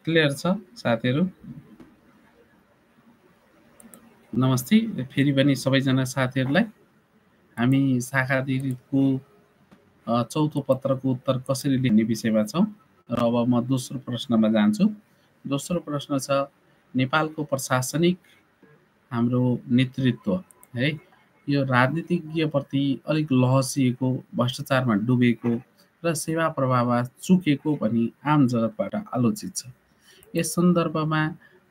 Clear छ साथीहरू? नमस्ते फेरि पनि सबैजना साथीहरूलाई। हामी शाखा दिदीको चौथो पत्रको उत्तर कसरी लेख्ने विषयमा छौँ र अब म दोस्रो प्रश्नमा जान्छु। दोस्रो प्रश्न छ, नेपालको प्रशासनिक हाम्रो नेतृत्व है यो राजनीतिज्ञप्रति अलिक लहसिएको, भ्रष्टाचारमा डुबेको र सेवा प्रवाहमा चुकेको भनी आम जगतबाट आलोचित छ। यस सन्दर्भमा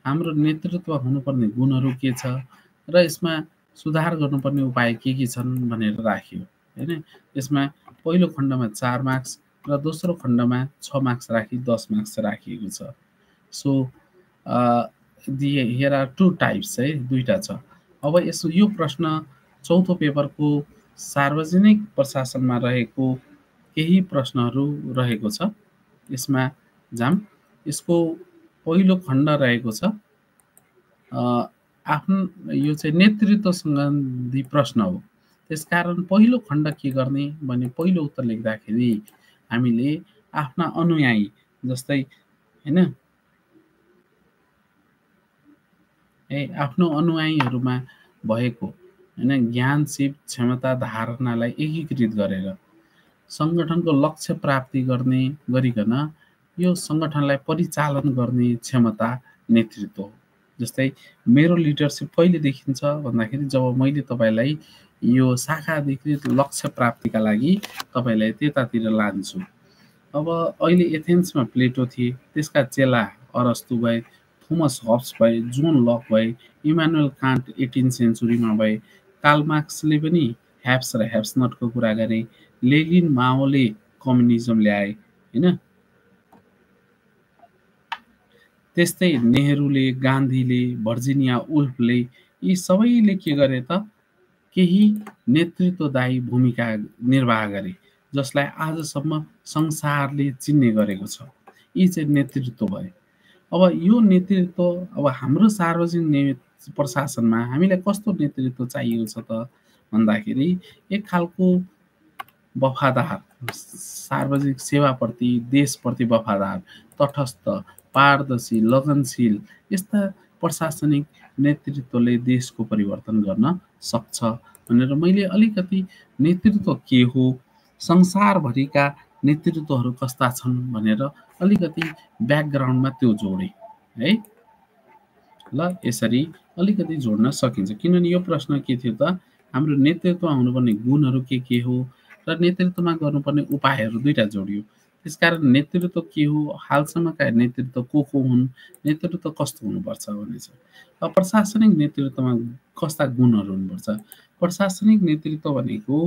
हाम्रो नेतृत्व हुनुपर्ने गुणहरू के छ र यसमा सुधार गर्नुपर्ने उपाय के छन् भनेर राखियो हैन। यसमा पहिलो खण्डमा 4 मार्क्स र दोस्रो खण्डमा 6 मार्क्स राखी 10 मार्क्स राखिएको छ। So here are two types है, दुईटा छ। अब यो प्रश्न चौथो पेपरको सार्वजनिक प्रशासनमा रहेको केही प्रश्नहरू रहेको छ। यसमा जाम। यसको पहिलो खण्ड रहेको छ आफ्नो यो चाहिँ नेतृत्व सम्बन्धी प्रश्न हो। त्यसकारण पहिलो खण्ड के गर्ने भने पहिलो उत्तर लेख्दाखेरि हामीले आफ्ना अनुयायी जस्तै हैन आफ्नो अनुयायीहरूमा भएको हैन ज्ञान, सिप, क्षमता, धारणालाई एकीकृत गरेर संगठनको लक्ष्य प्राप्ति गर्ने गरिकन यो संगठनलाई परिचालन गर्ने क्षमता नेतृत्व हो। जस्तै मेरो लिडरसिप कहिले देखिन्छ भन्दाखेरि जब मैले तपाईलाई यो शाखा अधिकृत लक्ष्य प्राप्तिका लागि तपाईलाई त्यतातिर लान्छु। अब अहिले एथेन्समा प्लेटो थिए, त्यसका चेला अरस्तु भए, थोमस हब्स भए, जोन लक भए, इमानुएल कान्ट 18 सेन्चुरीमा भए, कार्ल मार्क्सले पनि ह्याप्स र ह्याप्स नटको कुरा गरे, लेनिन माओले कम्युनिजम ल्याए हैन। त्यस्तै नेहरूले, गान्धीले, भर्जिनिया वुल्फले यी सबैले के गरे त केही नेतृत्वदायी भूमिका निर्वाह गरे जसलाई आजसम्म संसारले चिन्ने गरेको छ। यी चाहिँ नेतृत्व भयो। अब यो नेतृत्व अब हाम्रो सार्वजनिक प्रशासनमा हामीलाई कस्तो नेतृत्व चाहिएको छ त भन्दाखेरि एक खालको वफादार, सार्वजनिक सेवाप्रति, देशप्रति वफादार, तटस्थ, पारदर्शी, लगनशील यस्ता प्रशासनिक नेतृत्वले देशको परिवर्तन गर्न सक्छ भनेर मैले अलिकति नेतृत्व के हो, संसारभरिका नेतृत्वहरू कस्ता छन् भनेर अलिकति ब्याकग्राउन्डमा त्यो जोडे है। ल यसरी अलिकति जोड्न सकिन्छ किनभने यो प्रश्न के थियो त हाम्रो नेतृत्वमा हुनुपर्ने गुणहरू के हो र नेतृत्वमा गर्नुपर्ने उपायहरू दुईटा जोडियो। त्यसकारण नेतृत्व के हो, हालसम्मका नेतृत्व को हुन्, नेतृत्व कस्तो हुनुपर्छ भन्ने छ। अब प्रशासनिक नेतृत्वमा कस्ता गुणहरू हुनुपर्छ? प्रशासनिक नेतृत्व भनेको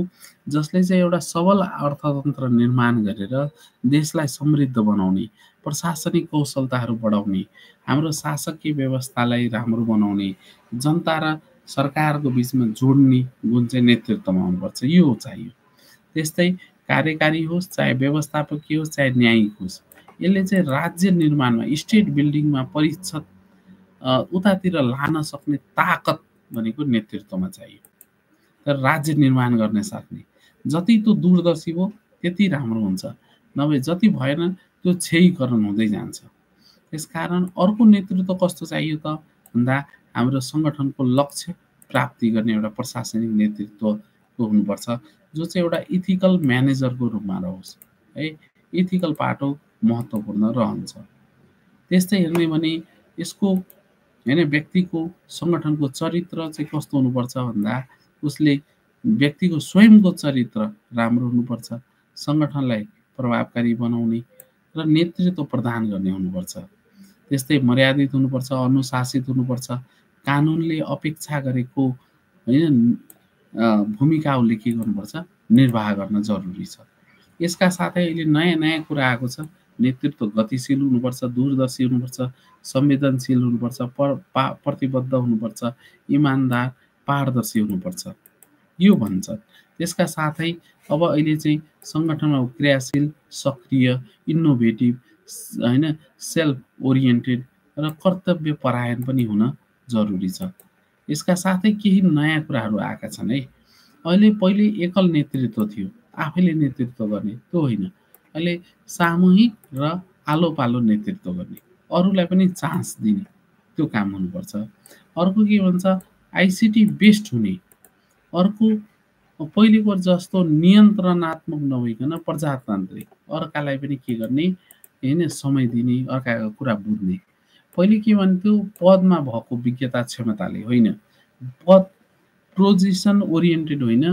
जसले चाहिँ एउटा सबल अर्थतन्त्र निर्माण गरेर देशलाई समृद्ध बनाउने, प्रशासनिक कौशलताहरू बढाउने, हाम्रो शासकीय व्यवस्थालाई राम्रो बनाउने, जनता र सरकारको बीचमा जोड्ने गुण चाहिँ नेतृत्वमा हुनुपर्छ। यो चाहियो। त्यस्तै कार्यकारी होस्, चाहे व्यवस्थापकीय होस्, चाहे न्यायिक होस्, यसले चाहिँ राज्य निर्माणमा, स्टेट बिल्डिङमा परिषद उतातिर लान सक्ने ताकत भनेको नेतृत्वमा चाहियो। तर राज्य निर्माण गर्न सक्ने जति त्यो दूरदर्शी हो त्यति राम्रो हुन्छ, नभए जति भएन त्यो क्षयीकरण हुँदै जान्छ। त्यसकारण अर्को नेतृत्व कस्तो चाहियो त भन्दा हाम्रो संगठनको लक्ष्य प्राप्ति गर्ने एउटा प्रशासनिक नेतृत्वको हुनुपर्छ जो चाहिँ एउटा इथिकल म्यानेजरको रूपमा रहोस् है। इथिकल पाटो महत्त्वपूर्ण रहन्छ। त्यस्तै हेर्ने भने यसको हैन व्यक्तिको संगठनको चरित्र चाहिँ कस्तो हुनुपर्छ भन्दा उसले व्यक्तिको स्वयंको चरित्र राम्रो हुनुपर्छ, संगठनलाई प्रभावकारी बनाउने र नेतृत्व प्रदान गर्ने हुनुपर्छ। त्यस्तै मर्यादित हुनुपर्छ, अनुशासित हुनुपर्छ, कानुनले अपेक्षा गरेको हैन भूमिका उसले के गर्नुपर्छ निर्वाह गर्न जरुरी छ। यसका साथै अहिले नयाँ कुरा आएको छ, नेतृत्व गतिशील हुनुपर्छ, दूरदर्शी हुनुपर्छ, संवेदनशील हुनुपर्छ, प्रतिबद्ध हुनुपर्छ, इमानदार, पारदर्शी हुनुपर्छ यो भन्छ। त्यसका साथै अब अहिले चाहिँ संगठनमा क्रियाशील, सक्रिय, इनोभेटिभ हैन सेल्फ ओरिएन्टेड र कर्तव्य परायण पनि हुन जरुरी छ। यसका साथै केही नयाँ कुराहरू आएका छन् है। अहिले पहिले एकल नेतृत्व थियो, आफैले नेतृत्व गर्ने, त्यो होइन। अहिले सामूहिक र आलो पालो नेतृत्व गर्ने, अरूलाई पनि चान्स दिने त्यो काम हुनुपर्छ। अर्को के भन्छ आइसिटी बेस्ड हुने, अर्को पहिलेको जस्तो नियन्त्रणात्मक नभइकन प्रजातान्त्रिक, अर्कालाई पनि के गर्ने होइन समय दिने, अर्काको कुरा बुझ्ने। पहिले के भन्थ्यो पदमा भएको विज्ञता क्षमताले होइन, पद पोजिसन ओरिएन्टेड होइन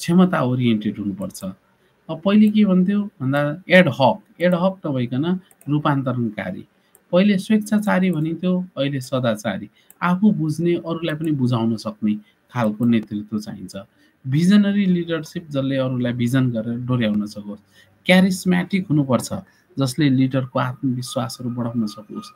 क्षमता ओरिएन्टेड हुनुपर्छ। अब पहिले के भन्थ्यो भन्दा एडहक नभइकन रूपान्तरणकारी। पहिले स्वेच्छाचारी भनिन्थ्यो, अहिले सदाचारी। आफू बुझ्ने अरूलाई पनि बुझाउन सक्ने खालको नेतृत्व चाहिन्छ। भिजनरी लिडरसिप जसले अरूलाई भिजन गरेर डोर्याउन सकोस्। क्यारिस्मेटिक हुनुपर्छ जसले लिडरको आत्मविश्वासहरू बढाउन सकोस्।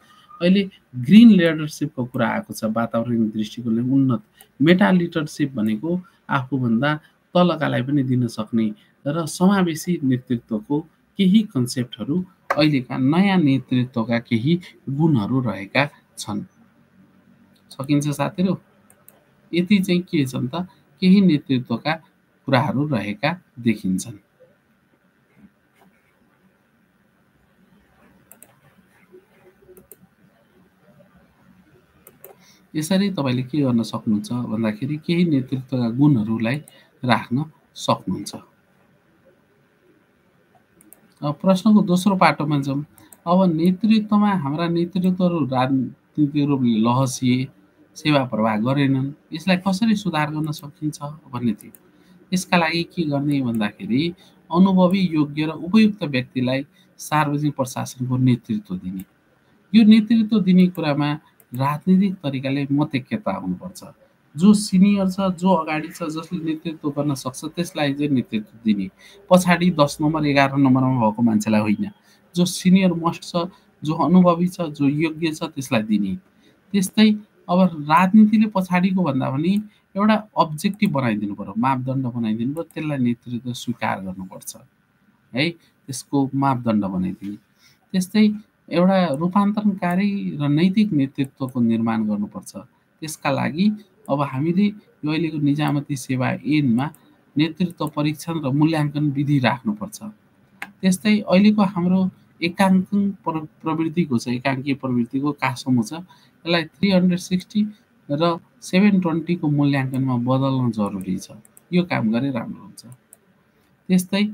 अहिले ग्रिन लिडरसिपको कुरा आएको छ, वातावरणीय दृष्टिकोणले उन्नत। मेटा लिडरसिप भनेको आफूभन्दा तलकालाई पनि दिन सक्ने र समावेशी नेतृत्वको केही कन्सेप्टहरू अहिलेका नयाँ नेतृत्वका केही गुणहरू रहेका छन्। सकिन्छ साथीहरू? यति चाहिँ के छन् त केही नेतृत्वका कुराहरू रहेका देखिन्छन्। यसरी तपाईँले के गर्न सक्नुहुन्छ भन्दाखेरि केही नेतृत्वका गुणहरूलाई राख्न सक्नुहुन्छ। अब प्रश्नको दोस्रो पाटोमा जाउँ। अब नेतृत्वमा हाम्रा नेतृत्वहरू राजनीतिक रूपले लहसिए, सेवा प्रवाह गरेनन्, यसलाई कसरी सुधार गर्न सकिन्छ भन्ने थियो। यसका लागि के गर्ने भन्दाखेरि अनुभवी, योग्य र उपयुक्त व्यक्तिलाई सार्वजनिक प्रशासनको नेतृत्व दिने। यो नेतृत्व दिने कुरामा राजनीतिक तरिकाले मतैक्यता हुनुपर्छ। जो सिनियर छ, जो अगाडि छ, जसले नेतृत्व गर्न सक्छ त्यसलाई चाहिँ नेतृत्व दिने। पछाडि 10 नम्बर 11 नम्बरमा भएको मान्छेलाई होइन। जो सिनियर मोस्ट छ, जो अनुभवी छ, जो योग्य छ त्यसलाई दिने। त्यस्तै अब राजनीतिले पछाडिको भन्दा पनि एउटा अब्जेक्टिभ बनाइदिनु पर्यो, मापदण्ड बनाइदिनु पर्यो, त्यसलाई नेतृत्व स्वीकार गर्नुपर्छ है, त्यसको मापदण्ड बनाइदिने। त्यस्तै एउटा रूपान्तरणकारी र नैतिक नेतृत्वको निर्माण गर्नुपर्छ। त्यसका लागि अब हामीले यो अहिलेको निजामती सेवा ऐनमा नेतृत्व परीक्षण र मूल्याङ्कन विधि राख्नुपर्छ। त्यस्तै अहिलेको हाम्रो एकाङ्किक प्रवृत्तिको छ, एकाङ्कीय प्रवृत्तिको कासमो छ, यसलाई 360 र 720 को मूल्याङ्कनमा बदल्न जरुरी छ। यो काम गरे राम्रो हुन्छ। त्यस्तै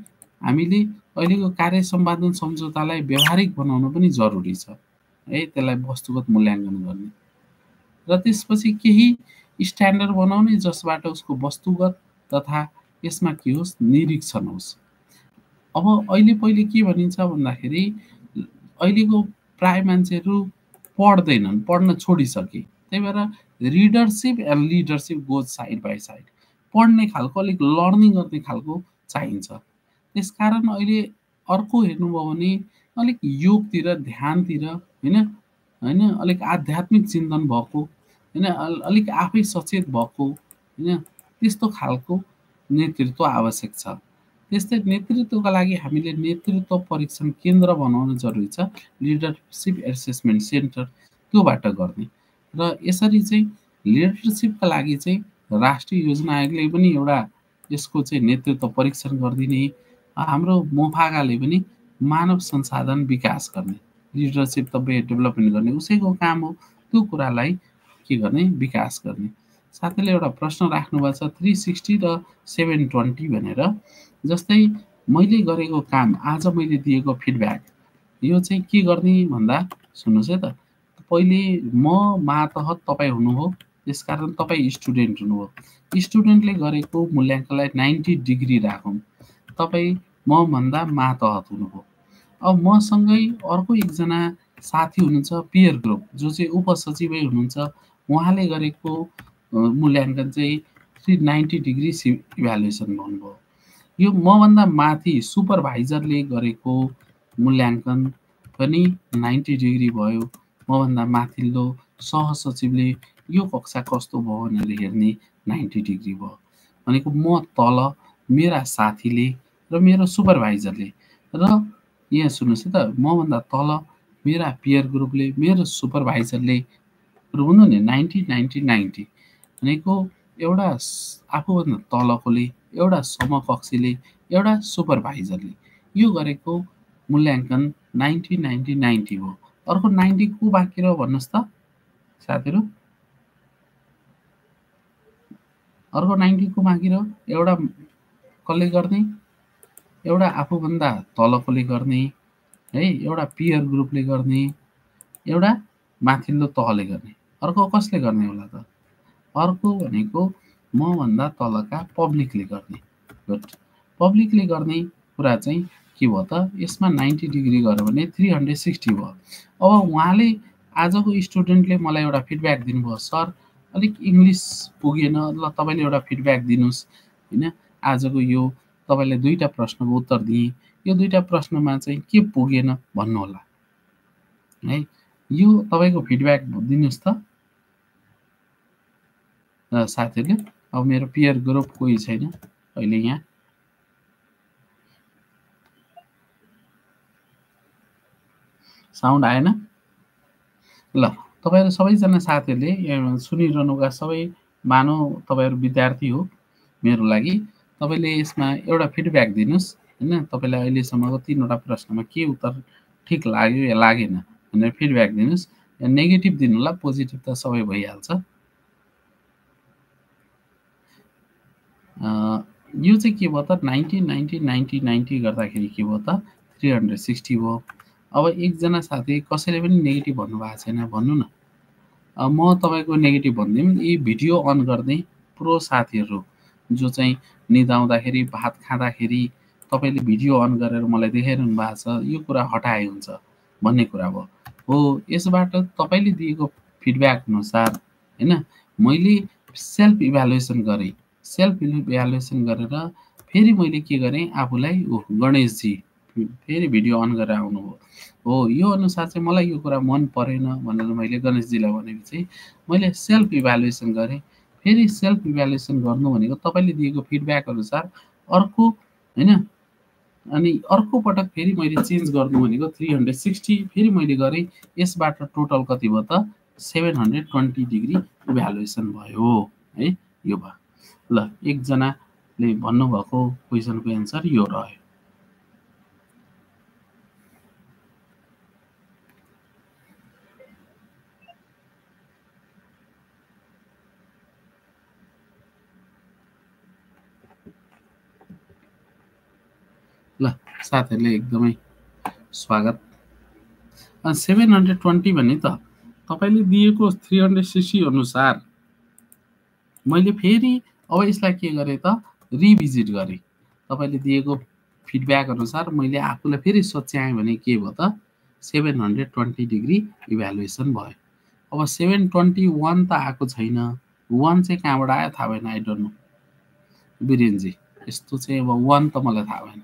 हामीले अहिलेको कार्य सम्पादन सम्झौतालाई व्यावहारिक बनाउन पनि जरुरी छ है, त्यसलाई वस्तुगत मूल्याङ्कन गर्ने र त्यसपछि केही स्ट्यान्डर्ड बनाउने जसबाट उसको वस्तुगत तथा यसमा के होस् निरीक्षण होस्। अब पहिले के भनिन्छ भन्दाखेरि अहिलेको प्राय मान्छेहरू पढ्दैनन्, पढ्न छोडिसके। त्यही भएर readership and leadership goes side by side. पढ्ने खालको अलिक लर्निङ गर्ने खालको चाहिन्छ। त्यसकारण अहिले अर्को हेर्नुभयो भने अलिक योगतिर, ध्यानतिर होइन अलिक आध्यात्मिक चिन्तन भएको होइन, अलिक आफै सचेत भएको होइन, त्यस्तो खालको नेतृत्व आवश्यक छ। त्यस्तै नेतृत्वका लागि हामीले नेतृत्व परीक्षण केन्द्र बनाउन जरुरी छ, लिडरसिप एसेसमेन्ट सेन्टर त्योबाट गर्ने। र यसरी चाहिँ लिडरसिपका लागि चाहिँ राष्ट्रिय योजना आयोगले पनि एउटा यसको चाहिँ नेतृत्व परीक्षण गरिदिने, हाम्रो मोफागाले पनि मानव संसाधन विकास गर्ने, लिडरसिप तपाईँ डेभलपमेन्ट गर्ने उसैको काम हो। त्यो कुरालाई के गर्ने विकास गर्ने। साथैले एउटा प्रश्न राख्नुभएको छ 360 र 720 भनेर। जस्तै मैले गरेको काम, आज मैले दिएको फिडब्याक, यो चाहिँ के गर्ने भन्दा सुन्नुहोस् है त। पहिले म मातहत तपाईँ हुनुभयो, त्यसकारण तपाईँ स्टुडेन्ट हुनुभयो। स्टुडेन्टले गरेको मूल्याङ्कनलाई 90 डिग्री राखौँ, तपाईँ मभन्दा मातहत हुनुभयो। अब मसँगै अर्को एकजना साथी हुनुहुन्छ पियर ग्रुप, जो चाहिँ उपसचिवै हुनुहुन्छ, उहाँले गरेको मूल्याङ्कन चाहिँ 390 डिग्री इभ्यालुएसन भन्नुभयो। यो मभन्दा माथि सुपरभाइजरले गरेको मूल्याङ्कन पनि 90 डिग्री भयो। मभन्दा माथिल्लो सहसचिवले यो कक्षा कस्तो भयो भनेर हेर्ने 90 डिग्री भयो। भनेको म तल, मेरा साथीले र मेरो सुपरभाइजरले, र यहाँ सुन्नुहोस् है त, मभन्दा तल मेरा पियर ग्रुपले, मेरो सुपरभाइजरले, भन्नु नि 90-90-90 भनेको एउटा आफूभन्दा तलकोले, एउटा समकक्षीले, एउटा सुपरभाइजरले यो गरेको मूल्याङ्कन 90-90-90 हो। अर्को 90 को बाँकी रह्यो भन्नुहोस् त साथीहरू? अर्को 90 को बाँकी रह्यो? एउटा कसले गर्ने? एउटा आफूभन्दा तलकोले गर्ने है, एउटा पियर ग्रुपले गर्ने, एउटा माथिल्लो तहले गर्ने। अर्को कसले गर्ने होला त? अर्को भनेको मभन्दा तलका पब्लिकले गर्ने। गुड। पब्लिकले गर्ने कुरा चाहिँ के भयो त? यसमा 90 डिग्री गऱ्यो भने 360 भयो। अब उहाँले आजको स्टुडेन्टले मलाई एउटा फिडब्याक दिनुभयो, सर अलिक इङ्ग्लिस पुगेन, ल तपाईँले एउटा फिडब्याक दिनुहोस् होइन। आजको यो तपाईँलाई 2टा प्रश्नको उत्तर दिएँ, यो 2टा प्रश्नमा चाहिँ के पुगेन भन्नुहोला है। यो तपाईँको फिडब्याक दिनुहोस् त साथीहरूले। अब मेरो पियर ग्रुप कोही छैन अहिले यहाँ। साउन्ड आएन? ल तपाईँहरू सबैजना साथीहरूले सुनिरहनुका सबै मानौ तपाईँहरू विद्यार्थी हो मेरो लागि। तपाईँले यसमा एउटा फिडब्याक दिनुहोस् होइन। तपाईँलाई अहिलेसम्मको 3वटा प्रश्नमा के उत्तर ठिक लाग्यो या लागेन भनेर फिडब्याक दिनुहोस्। नेगेटिभ दिनु होला, पोजिटिभ त सबै भइहाल्छ। यो चाहिँ के भयो त? 90 90 90 90 गर्दाखेरि के भयो त? 360 भयो। अब एकजना साथी कसैले पनि नेगेटिभ भन्नुभएको छैन, भन्नु न। म तपाईँको नेगेटिभ भनिदिउँ, यी भिडियो अन गर्ने प्रो साथीहरू जो चाहिँ निदाउँदाखेरि, भात खाँदाखेरि तपाईँले भिडियो अन गरेर मलाई देखाइरहनु भएको छ, यो कुरा हटाए हुन्छ भन्ने कुरा भयो। हो, यसबाट तपाईँले दिएको फिडब्याक अनुसार होइन मैले सेल्फ इभ्यालुएसन गरेँ। सेल्फ इभ्यालुएसन गरेर फेरि मैले के गरेँ, आफूलाई गणेशजी फेरि भिडियो अन गरेर आउनुभयो। हो, यो अनुसार चाहिँ मलाई यो कुरा मन परेन भनेर मैले गणेशजीलाई भनेपछि मैले सेल्फ इभ्यालुएसन गरेँ। फेरि सेल्फ इभ्यालुएसन गर्नु भनेको तपाईँले दिएको फिडब्याक अनुसार अर्को होइन। अनि अर्को पटक फेरि मैले चेन्ज गर्नु भनेको 360 फेरि मैले गरेँ। यसबाट टोटल कति भयो त? 720 डिग्री इभ्यालुएसन भयो है। यो भयो। ल एकजनाले भन्नुभएको क्वेसनको एन्सर यो रह्यो। ल साथीहरूले एकदमै स्वागत। 720 भने त तपाईँले दिएको 360 अनुसार मैले फेरि अब यसलाई के गरेँ त? रिभिजिट गरेँ। तपाईँले दिएको फिडब्याक अनुसार मैले आफूलाई फेरि सच्याएँ भने के भयो त? 720 डिग्री इभ्यालुएसन भयो। अब 721 त आएको छैन। 1 चाहिँ कहाँबाट आयो थाहा भएन, आई डोन्ट नो। वीरेनजी यस्तो चाहिँ अब 1 त मलाई थाहा भएन।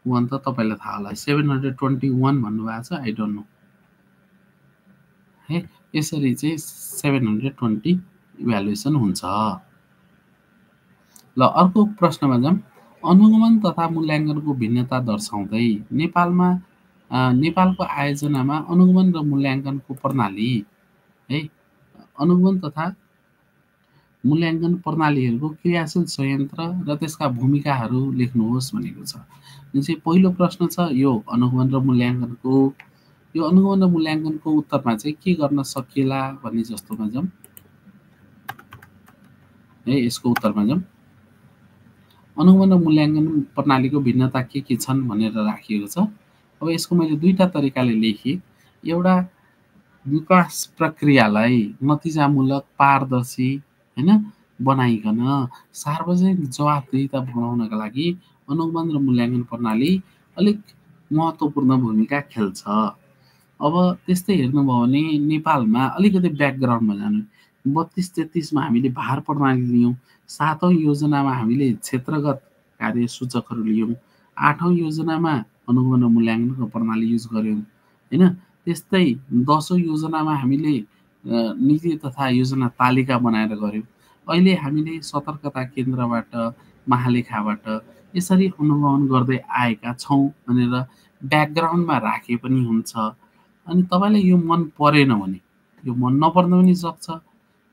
1 त तपाईँलाई थाहा होला। 721 भन्नुभएको छ, आई डोन्ट नो है। यसरी चाहिँ 720 इभ्यालुएसन हुन्छ। ल अर्को प्रश्नमा जाऊँ। अनुगमन तथा मूल्याङ्कनको भिन्नता दर्शाउँदै नेपालको आयोजनामा अनुगमन र मूल्याङ्कनको प्रणाली है, अनुगमन तथा मूल्याङ्कन प्रणालीहरूको क्रियाशील संयन्त्र र त्यसका भूमिकाहरू लेख्नुहोस् भनेको छ। जुन चाहिँ पहिलो प्रश्न छ यो अनुगमन र मूल्याङ्कनको, यो अनुगमन र मूल्याङ्कनको उत्तरमा चाहिँ के गर्न सकिएला भन्ने जस्तोमा जाऊँ है। यसको उत्तरमा जाऊँ। अनुगमन र मूल्याङ्कन प्रणालीको भिन्नता के छन् भनेर राखिएको छ। अब यसको मैले 2टा तरिकाले लेखेँ। एउटा विकास प्रक्रियालाई नतिजामूलक, पारदर्शी होइन बनाइकन सार्वजनिक जवाफदेहिता बनाउनका लागि अनुगमन र मूल्याङ्कन प्रणाली अलिक महत्त्वपूर्ण भूमिका खेल्छ। अब त्यस्तै हेर्नुभयो भने नेपालमा अलिकति ब्याकग्राउन्डमा जानु। 32-33 हामीले भार प्रणाली लियौँ। 7औँ योजनामा हामीले क्षेत्रगत कार्य सूचकहरू लियौँ। 8औँ योजनामा अनुगमन र मूल्याङ्कनको प्रणाली युज गऱ्यौँ होइन। त्यस्तै 10औँ योजनामा हामीले नीति तथा योजना तालिका बनाएर गऱ्यौँ। अहिले हामीले सतर्कता केन्द्रबाट, महालेखाबाट यसरी अनुगमन गर्दै आएका छौँ भनेर ब्याकग्राउन्डमा राखे पनि हुन्छ। अनि तपाईँलाई यो मन परेन भने, यो मन नपर्न पनि सक्छ।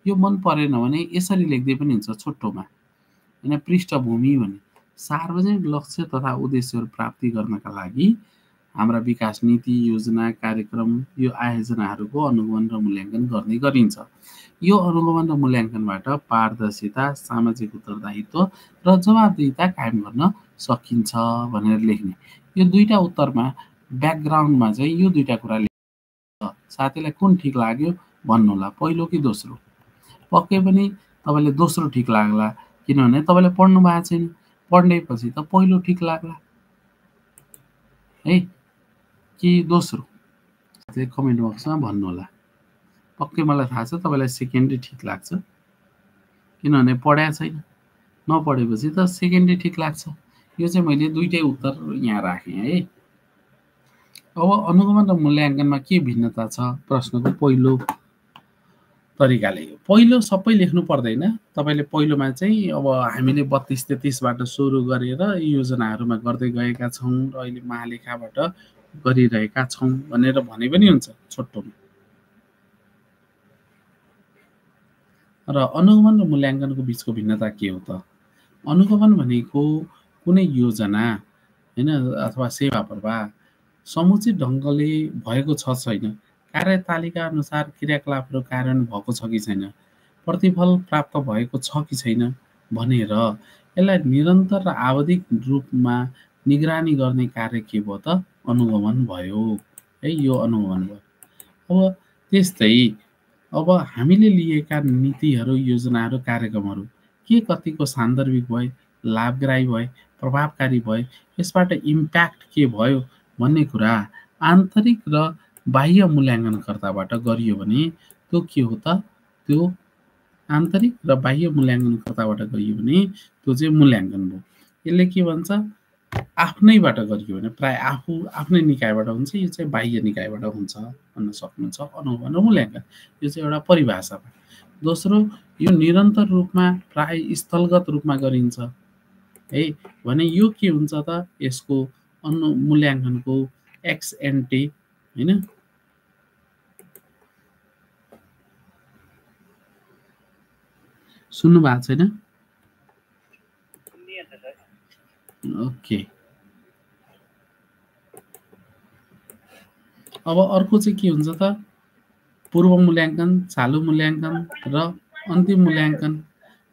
यो मन परेन भने यसरी लेख्दै पनि हुन्छ छोटोमा होइन। पृष्ठभूमि भने सार्वजनिक लक्ष्य तथा उद्देश्यहरू प्राप्ति गर्नका लागि हाम्रा विकास नीति, योजना, कार्यक्रम यो आयोजनाहरूको अनुगमन र मूल्याङ्कन गर्ने गरिन्छ। यो अनुगमन र मूल्याङ्कनबाट पारदर्शिता, सामाजिक उत्तरदायित्व र जवाबदेहिता कायम गर्न सकिन्छ भनेर लेख्ने। यो दुईटा उत्तरमा ब्याकग्राउन्डमा चाहिँ यो दुईटा कुरा लेख्छ। साथीलाई कुन ठिक लाग्यो भन्नुहोला, पहिलो कि दोस्रो? पक्कै पनि तपाईँले दोस्रो ठिक लाग्ला, किनभने तपाईँले पढ्नु भएको छैन। पढ्नेपछि त पहिलो ठिक लाग्ला है कि दोस्रो? कमेन्ट बक्समा भन्नुहोला। पक्कै मलाई थाहा छ तपाईँलाई सेकेन्डै ठिक लाग्छ, किनभने पढाएको छैन। नपढेपछि त सेकेन्डै ठिक लाग्छ। यो चाहिँ मैले दुईटै उत्तर यहाँ राखेँ है। अब अनुगमन र मूल्याङ्कनमा के भिन्नता छ प्रश्नको पहिलो तरिकाले? पहिलो सबै लेख्नु पर्दैन। तपाईँले पहिलोमा चाहिँ अब हामीले 32-33बाट सुरु गरेर योजनाहरूमा गर्दै गएका छौँ र अहिले महालेखाबाट गरिरहेका छौँ भनेर भने पनि हुन्छ छोटोमा। र अनुगमन र मूल्याङ्कनको बिचको भिन्नता के हो त? अनुगमन भनेको कुनै योजना होइन अथवा सेवा प्रवाह समुचित ढङ्गले भएको छ छैन, कार्यतालिका अनुसार क्रियाकलापहरू कार्यान्वयन भएको छ कि छैन, प्रतिफल प्राप्त भएको छ कि छैन भनेर यसलाई निरन्तर र आवधिक रूपमा निगरानी गर्ने कार्य के भयो त? अनुगमन भयो है। यो अनुगमन भयो। अब त्यस्तै अब हामीले लिएका नीतिहरू, योजनाहरू, कार्यक्रमहरू के कतिको सान्दर्भिक भए, लाभग्राही भए, प्रभावकारी भए, यसबाट इम्प्याक्ट के भयो भन्ने कुरा आन्तरिक र बाह्य मूल्याङ्कनकर्ताबाट गरियो भने त्यो के हो त? त्यो आन्तरिक र बाह्य मूल्याङ्कनकर्ताबाट गरियो भने त्यो चाहिँ मूल्याङ्कन भयो। यसले के भन्छ? आफ्नैबाट गरियो भने प्राय आफ्नै निकायबाट हुन्छ, यो चाहिँ बाह्य निकायबाट हुन्छ भन्न सक्नुहुन्छ अनुगमन र मूल्याङ्कन। यो चाहिँ एउटा परिभाषा भयो। दोस्रो, यो निरन्तर रूपमा प्राय स्थलगत रूपमा गरिन्छ है भने यो के हुन्छ त? यसको मूल्याङ्कनको एक्स एन्टे होइन सुन्नु भएको छैन? ओके। अब अर्को चाहिँ के हुन्छ त? पूर्व मूल्याङ्कन, चालु मूल्याङ्कन र अन्तिम मूल्याङ्कन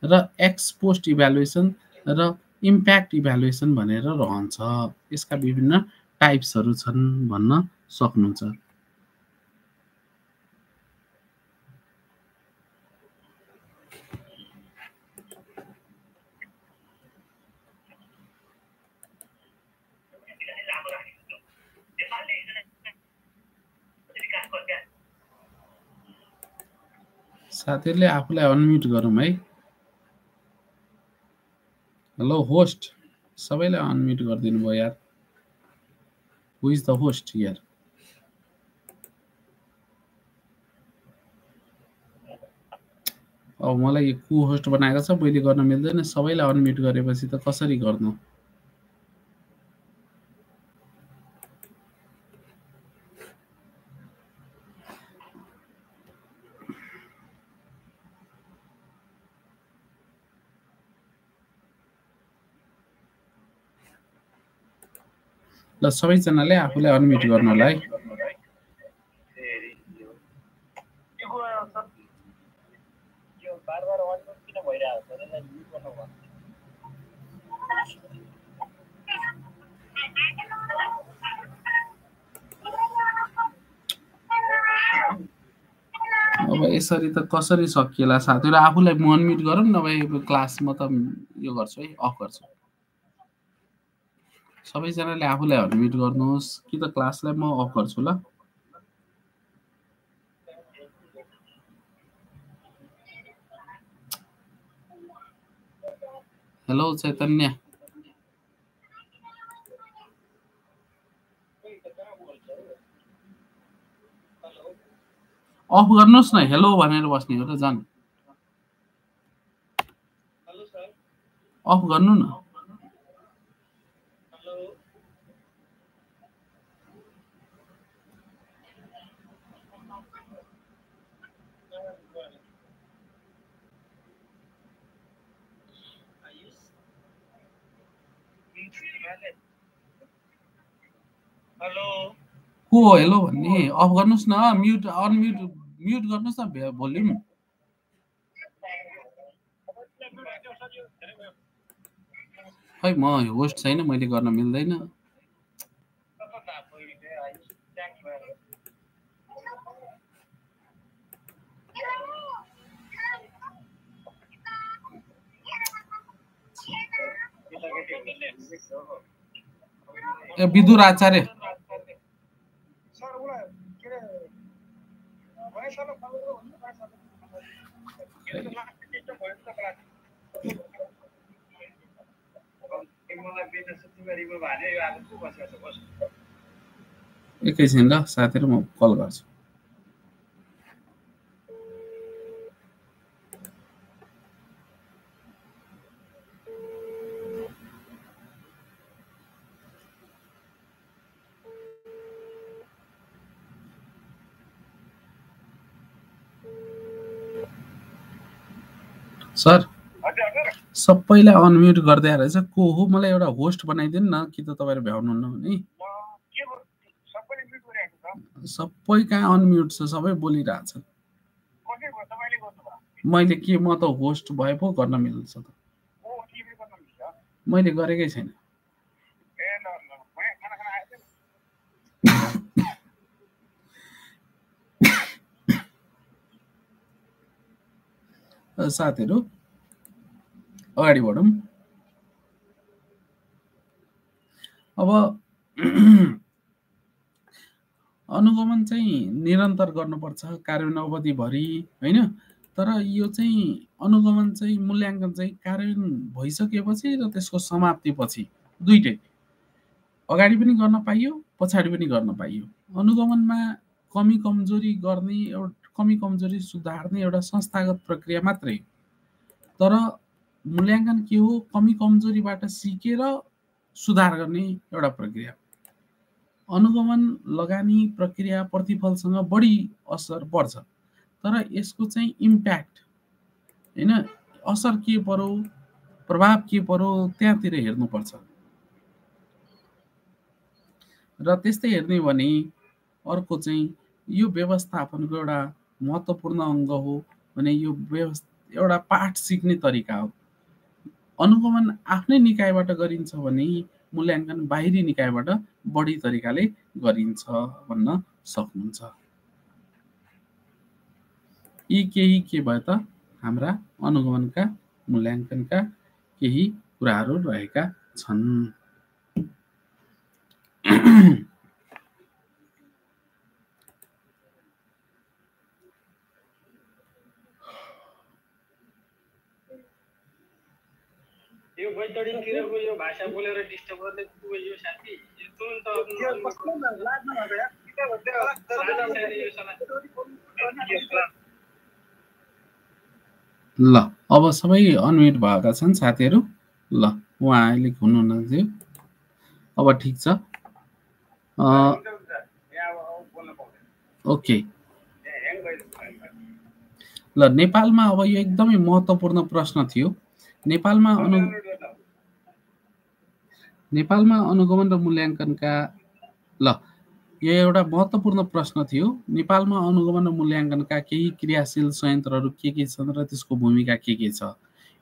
र एक्स पोस्ट इभ्यालुएसन र इम्प्याक्ट इभ्यालुएसन भनेर रहन्छ। यसका विभिन्न टाइप्सहरू छन् भन्न सक्नुहुन्छ। साथीहरूले आफूलाई अनम्युट गरौँ है। हेलो होस्ट, सबैलाई अनम्युट गरिदिनु भयो यार। हु इज द होस्ट हियर? अब मलाई यो को होस्ट बनाएको छ, मैले गर्न मिल्दैन। सबैलाई अनम्युट गरेपछि त कसरी गर्नु? ल सबैजनाले आफूलाई अनम्युट गर्नु होला है। अब यसरी त कसरी सकिएला साथीहरू? आफूलाई म अनम्युट गरौँ, नभए क्लास म त यो गर्छु है, अफ गर्छु। सबैजनाले आफूलाई अनम्युट गर्नुहोस् कि त क्लासलाई म अफ गर्छु ल। हेलो चैतन्य, अफ गर्नुहोस् न। हेलो भनेर बस्ने हो र जान, अफ गर्नु न। को हेलो भन्ने अफ गर्नुहोस् न, म्युट म्युट गर्नुहोस् न भोल्युम। खै म होस्ट छैन, मैले गर्न मिल्दैन। ए विदुर आचार्य एकैछिन ल साथीहरु, म कल गर्छु। सर सबैलाई अनम्युट गर्दै रहेछ। को हो? मलाई एउटा होस्ट बनाइदिनु न, कि त तपाईहरु भ्याउनुहुन्न भने। सबै कहाँ अनम्युट छ, सबै बोलिरहेछन्। मैले के, म त होस्ट भए पो गर्न मिल्छ त। मैले गरेकै छैन। साथीहरु अगाडि बढौँ। अब अनुगमन चाहिँ निरन्तर गर्नुपर्छ, कार्यान्वयन अवधिभरि, हैन? तर यो चाहिँ अनुगमन चाहिँ मूल्याङ्कन चाहिँ कार्यान्वयन भइसकेपछि र त्यसको समाप्तिपछि दुईटै, अगाडि पनि गर्न पाइयो, पछाडि पनि गर्न पाइयो। अनुगमनमा कमी कमजोरी गर्ने, कमी कमजोरी सुधार्ने एउटा संस्थागत प्रक्रिया मात्रै। तर मूल्याङ्कन के हो? कमी कमजोरीबाट सिकेर सुधार गर्ने एउटा प्रक्रिया। अनुगमन लगानी प्रक्रिया प्रतिफलसँग बढी असर पर्छ, तर यसको चाहिँ इम्प्याक्ट, हैन, असर के पर्यो, प्रभाव के पर्यो, त्यहाँतिर हेर्नुपर्छ। र त्यस्तै हेर्ने भने अर्को चाहिँ यो व्यवस्थापनको एउटा महत्त्वपूर्ण अङ्ग हो भने यो एउटा पाठ सिक्ने तरिका हो। अनुगमन आफ्नै निकायबाट गरिन्छ भने मूल्याङ्कन बाहिरी निकायबाट बढी तरिकाले गरिन्छ भन्न सक्नुहुन्छ। यी केही के भए त हाम्रा अनुगमनका मूल्याङ्कनका केही कुराहरू रहेका छन्। यो बैतडीतिरको यो भाषा बोलेर डिस्टर्ब गर्ने यो साथी यो तुरुन्त ल अब सबै अनम्युट भएका छन् साथीहरु। ल उहाँ अहिले हुनुहुन्न, अब ठिक छ। ओके ल, नेपालमा अब यो एकदमै महत्त्वपूर्ण प्रश्न थियो। नेपालमा अनुगमन र मूल्याङ्कनका, ल यो एउटा महत्त्वपूर्ण प्रश्न थियो। नेपालमा अनुगमन र मूल्याङ्कनका केही क्रियाशील संयन्त्रहरू के छन् र त्यसको भूमिका के छ?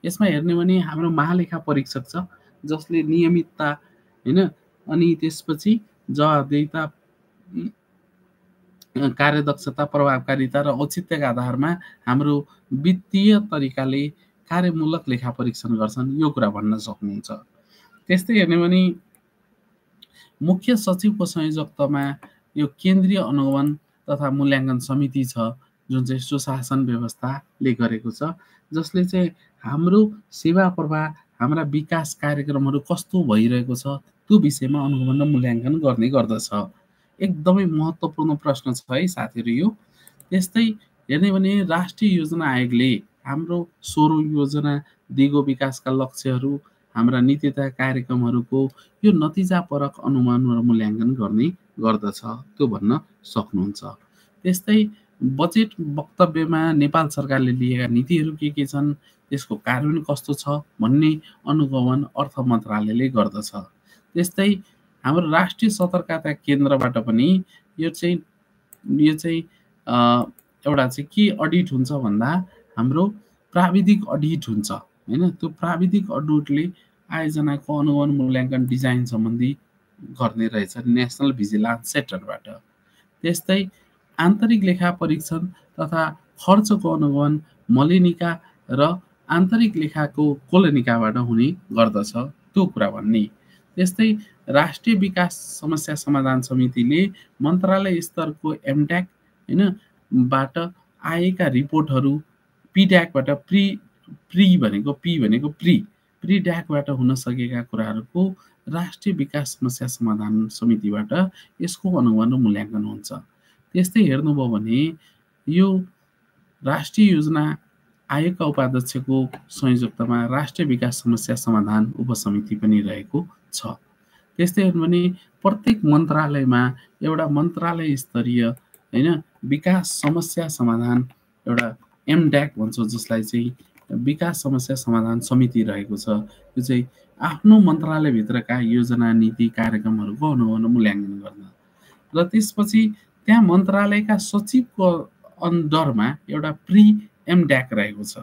यसमा हेर्ने भने हाम्रो महालेखा परीक्षक छ, जसले नियमितता, हैन, अनि त्यसपछि जवाफदेहिता, कार्यदक्षता, प्रभावकारिता र औचित्यका आधारमा हाम्रो वित्तीय तरिकाले कार्यमूलक लेखा परीक्षण गर्छन्, यो कुरा भन्न सक्नुहुन्छ। त्यस्तै हेर्ने भने मुख्य सचिवको संयोजकतामा यो केन्द्रीय अनुगमन तथा मूल्याङ्कन समिति छ, जुन चाहिँ सुशासन व्यवस्थाले गरेको छ, जसले चाहिँ हाम्रो सेवा प्रवाह, हाम्रा विकास कार्यक्रमहरू कस्तो भइरहेको छ त्यो विषयमा अनुगमन र मूल्याङ्कन गर्ने गर्दछ। एकदमै महत्त्वपूर्ण प्रश्न छ है साथीहरु यो। त्यस्तै हेर्ने भने राष्ट्रिय योजना आयोगले हाम्रो 16औं योजना दिगो विकासका लक्ष्यहरू, हाम्रा नीति तथा कार्यक्रमहरूको यो नतिजापरक अनुमान र मूल्याङ्कन गर्ने गर्दछ, त्यो भन्न सक्नुहुन्छ। त्यस्तै बजेट वक्तव्यमा नेपाल सरकारले लिएका नीतिहरू के छन्, त्यसको कार्यान्वयन कस्तो छ भन्ने अनुगमन अर्थ मन्त्रालयले गर्दछ। त्यस्तै हाम्रो राष्ट्रिय सतर्कता केन्द्रबाट पनि यो चाहिँ एउटा चाहिँ के अडिट हुन्छ भन्दा हाम्रो प्राविधिक अडिट हुन्छ हैन। त्यो प्राविधिक अडिटले आयोजनाको अनुगमन मूल्याङ्कन डिजाइन सम्बन्धी गर्ने रहेछ नेसनल भिजिलेन्स सेन्टरबाट। त्यस्तै आन्तरिक लेखा परीक्षण तथा खर्चको अनुगमन मलेनिका र आन्तरिक लेखाको कोलनिकाबाट हुने गर्दछ त्यो कुरा भन्ने। त्यस्तै राष्ट्रिय विकास समस्या समाधान समितिले मन्त्रालय स्तरको एमड्याक हैन बाट आएका रिपोर्टहरू पिड्याकबाट प्रिड्याकबाट हुन सकेका कुराहरूको राष्ट्रिय विकास समस्या समाधान समितिबाट यसको अनुगमन र मूल्याङ्कन हुन्छ। त्यस्तै हेर्नुभयो भने यो राष्ट्रिय योजना आयोगका उपाध्यक्षको संयोजकतामा राष्ट्रिय विकास समस्या समाधान उपसमिति पनि रहेको छ। त्यस्तै हेर्नु भने प्रत्येक मन्त्रालयमा एउटा मन्त्रालय स्तरीय हैन विकास समस्या समाधान एउटा एमड्याक भन्छौँ जसलाई चाहिँ विकास समस्या समाधान समिति रहेको छ। यो चाहिँ आफ्नो मन्त्रालयभित्रका योजना नीति कार्यक्रमहरूको अनुगमन मूल्याङ्कन गर्न र त्यसपछि त्यहाँ मन्त्रालयका सचिवको अन्डरमा एउटा प्रि एमड्याक रहेको छ।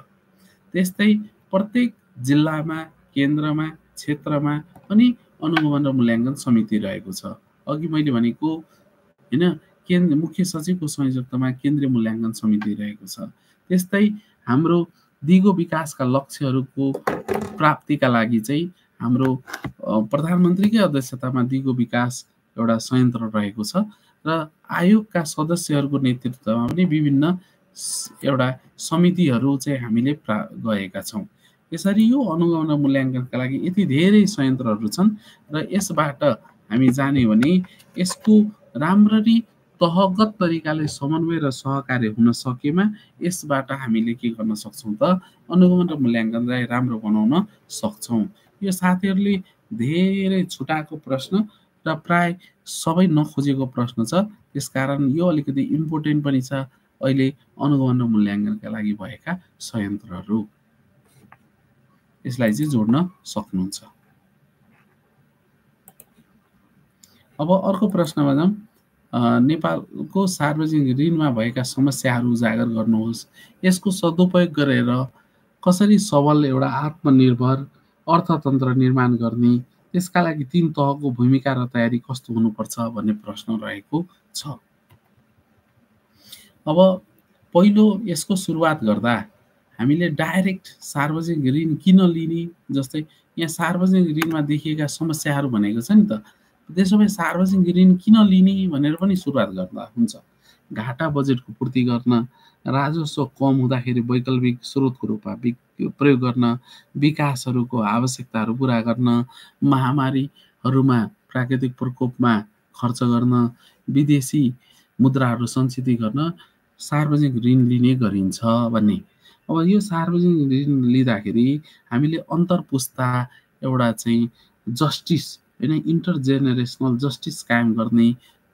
त्यस्तै प्रत्येक जिल्लामा केन्द्रमा क्षेत्रमा पनि अनुगमन र मूल्याङ्कन समिति रहेको छ। अघि मैले भनेको हैन मुख्य सचिवको संयोजकतामा केन्द्रीय मूल्याङ्कन समिति रहेको छ। त्यस्तै हाम्रो दिगो विकासका लक्ष्यहरूको प्राप्तिका लागि चाहिँ हाम्रो प्रधानमन्त्रीकै अध्यक्षतामा दिगो विकास एउटा संयन्त्र रहेको छ र आयोगका सदस्यहरूको नेतृत्वमा पनि विभिन्न एउटा समितिहरू चाहिँ हामीले गएका छौँ। यसरी यो अनुगमन र मूल्याङ्कनका लागि यति धेरै संयन्त्रहरू छन् र यसबाट हामी जान्यो भने यसको राम्ररी तहगत तरिकाले समन्वय र सहकार्य हुन सकेमा यसबाट हामीले के गर्न सक्छौँ त अनुगमन र मूल्याङ्कनलाई राम्रो बनाउन सक्छौँ। यो साथीहरूले धेरै छुटाएको प्रश्न र प्राय सबै नखोजेको प्रश्न छ। त्यसकारण यो अलिकति इम्पोर्टेन्ट पनि छ अहिले अनुगमन र मूल्याङ्कनका लागि भएका संयन्त्रहरू। यसलाई चाहिँ जोड्न सक्नुहुन्छ। अब अर्को प्रश्नमा जाउँ। नेपालको सार्वजनिक ऋणमा भएका समस्याहरू उजागर गर्नुहोस्। यसको सदुपयोग गरेर कसरी सबल एउटा आत्मनिर्भर अर्थतन्त्र निर्माण गर्ने, त्यसका लागि 3 तहको भूमिका र तयारी कस्तो हुनुपर्छ भन्ने प्रश्न रहेको छ। अब पहिलो यसको सुरुवात गर्दा हामीले डाइरेक्ट सार्वजनिक ऋण किन लिने, जस्तै यहाँ सार्वजनिक ऋणमा देखिएका समस्याहरू भनेको छ नि त, त्यसो भए सार्वजनिक ऋण किन लिने भनेर पनि सुरुवात गर्दा हुन्छ। घाटा बजेटको पूर्ति गर्न, राजस्व कम हुँदाखेरि वैकल्पिक स्रोतको रूपमा प्रयोग गर्न, विकासहरूको आवश्यकताहरू पुरा गर्न, महामारीहरूमा प्राकृतिक प्रकोपमा खर्च गर्न, विदेशी मुद्राहरू सञ्चित गर्न सार्वजनिक ऋण लिने गरिन्छ भन्ने। अब यो सार्वजनिक ऋण लिँदाखेरि हामीले अन्तरपुस्ता एउटा चाहिँ जस्टिस हैन इन्टरजेनेरेसनल जस्टिस कायम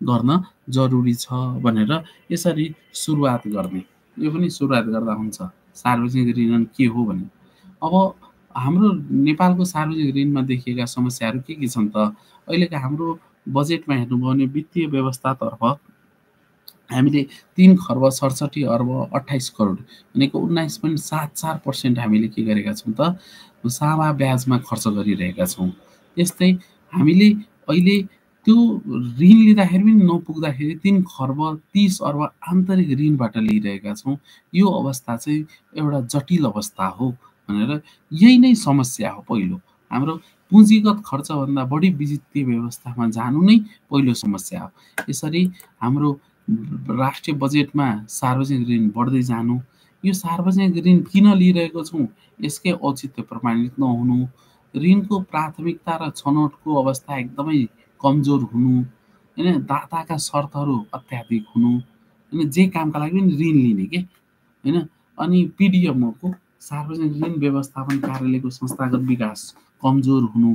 गर्न जरुरी छ भनेर यसरी सुरुवात गर्ने। यो पनि सुरुवात गर्दा हुन्छ सार्वजनिक ऋण के हो भने। अब हाम्रो नेपालको सार्वजनिक ऋणमा देखिएका समस्याहरू के छन् त? अहिलेका हाम्रो बजेटमा हेर्नुभयो भने वित्तीय व्यवस्थातर्फ हामीले 3 खर्ब 67 अर्ब 28 करोड भनेको 19.74% हामीले के गरेका छौँ त सामा ब्याजमा खर्च गरिरहेका छौँ। त्यस्तै हामीले अहिले त्यो ऋण लिँदाखेरि पनि नपुग्दाखेरि 3 खर्ब 30 अर्ब आन्तरिक ऋणबाट लिइरहेका छौँ। यो अवस्था चाहिँ एउटा जटिल अवस्था हो भनेर यही नै समस्या हो। पहिलो हाम्रो पुँजीगत खर्चभन्दा बढी वित्तीय व्यवस्थामा जानु नै पहिलो समस्या हो। यसरी हाम्रो राष्ट्रिय बजेटमा सार्वजनिक ऋण बढ्दै जानु, यो सार्वजनिक ऋण किन लिइरहेको छौँ यसकै औचित्य प्रमाणित नहुनु, ऋणको प्राथमिकता र छनौटको अवस्था एकदमै कमजोर हुनु, हैन दाताका शर्तहरू अत्याधिक हुनु, हैन जे कामका लागि पनि ऋण लिने के हैन। अनि पिडिएमओको सार्वजनिक ऋण व्यवस्थापन कार्यालयको संस्थागत विकास कमजोर हुनु,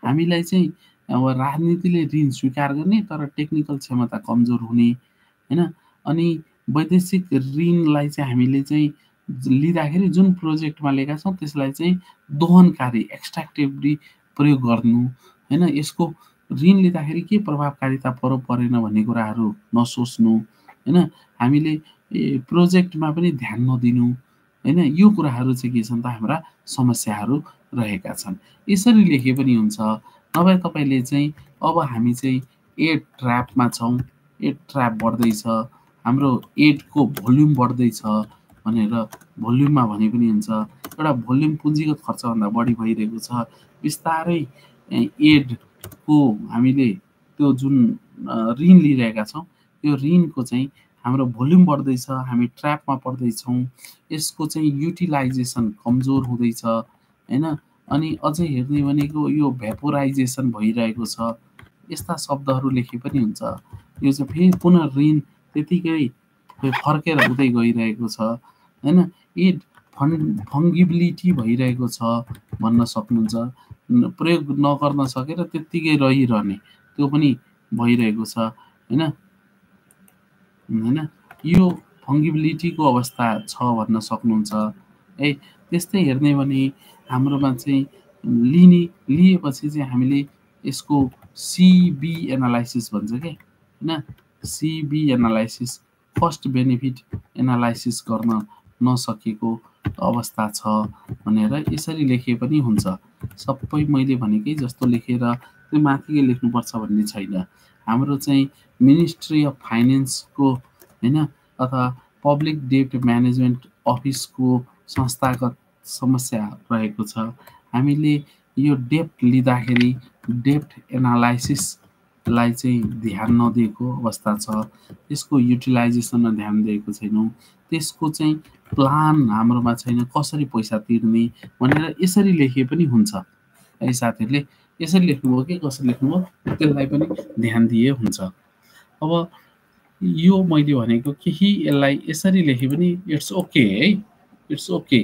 हामीलाई चाहिँ अब राजनीतिले ऋण स्वीकार गर्ने तर टेक्निकल क्षमता कमजोर हुने हैन। अनि वैदेशिक ऋणलाई चाहिँ हामीले चाहिँ लिँदाखेरि जुन प्रोजेक्टमा लिएका छौँ त्यसलाई चाहिँ दोहनकारी एक्सट्र्याक्टिभली प्रयोग गर्नु हैन। यसको ऋण लिँदाखेरि के प्रभावकारिता परेन भन्ने कुराहरू नसोच्नु, होइन? हामीले प्रोजेक्टमा पनि ध्यान नदिनु, होइन? यो कुराहरू चाहिँ के छन् त हाम्रा समस्याहरू रहेका छन्। यसरी लेखे पनि हुन्छ। नभए तपाईँले चाहिँ अब हामी चाहिँ एड ट्र्यापमा छौँ, एड ट्र्याप बढ्दैछ, हाम्रो एडको भोल्युम बढ्दैछ भनेर भोल्युममा भने पनि हुन्छ। एउटा भोल्युम पुँजीगत खर्चभन्दा बढी भइरहेको छ। बिस्तारै एडको हामीले त्यो जुन ऋण लिइरहेका छौँ, त्यो ऋणको चाहिँ हाम्रो भोल्युम बढ्दैछ, हामी ट्र्यापमा पर्दैछौँ, यसको चाहिँ युटिलाइजेसन कमजोर हुँदैछ, होइन? अनि अझै हेर्ने भनेको यो भ्यापोराइजेसन भइरहेको छ। यस्ता शब्दहरू लेखे पनि हुन्छ। यो चाहिँ फेरि पुनः ऋण त्यतिकै फर्केर हुँदै गइरहेको छ, होइन? एड फङ्गिबिलिटी भइरहेको छ भन्न सक्नुहुन्छ। प्रयोग नगर्न सकेर त्यत्तिकै रहिरहने, त्यो पनि भइरहेको छ, होइन? यो फङ्गिबिलिटीको अवस्था छ भन्न सक्नुहुन्छ है। त्यस्तै हेर्ने भने हाम्रोमा चाहिँ लिएपछि चाहिँ हामीले यसको सिबी एनालाइसिस भन्छ क्या, होइन? सिबी एनालाइसिस, फर्स्ट बेनिफिट एनालाइसिस गर्न नसकेको अवस्था छ भनेर यसरी लेखे पनि हुन्छ। सबै मैले भनेकै जस्तो लेखेर त्यो माथिकै लेख्नुपर्छ भन्ने छैन। हाम्रो चाहिँ मिनिस्ट्री अफ फाइनेन्सको, होइन, अथवा पब्लिक डेट म्यानेजमेन्ट अफिसको संस्थागत समस्या रहेको छ। हामीले यो डेप्ट लिँदाखेरि डेप्ट एनालाइसिसलाई चाहिँ ध्यान नदिएको अवस्था छ। त्यसको युटिलाइजेसनमा ध्यान दिएको छैनौँ। त्यसको चाहिँ प्लान हाम्रोमा छैन, कसरी पैसा तिर्ने भनेर यसरी लेखे पनि हुन्छ। है साथीहरूले यसरी लेख्नुभयो कि कसरी लेख्नुभयो त्यसलाई पनि ध्यान दिए हुन्छ। अब यो मैले भनेको केही यसलाई यसरी लेखे पनि इट्स ओके है, इट्स ओके,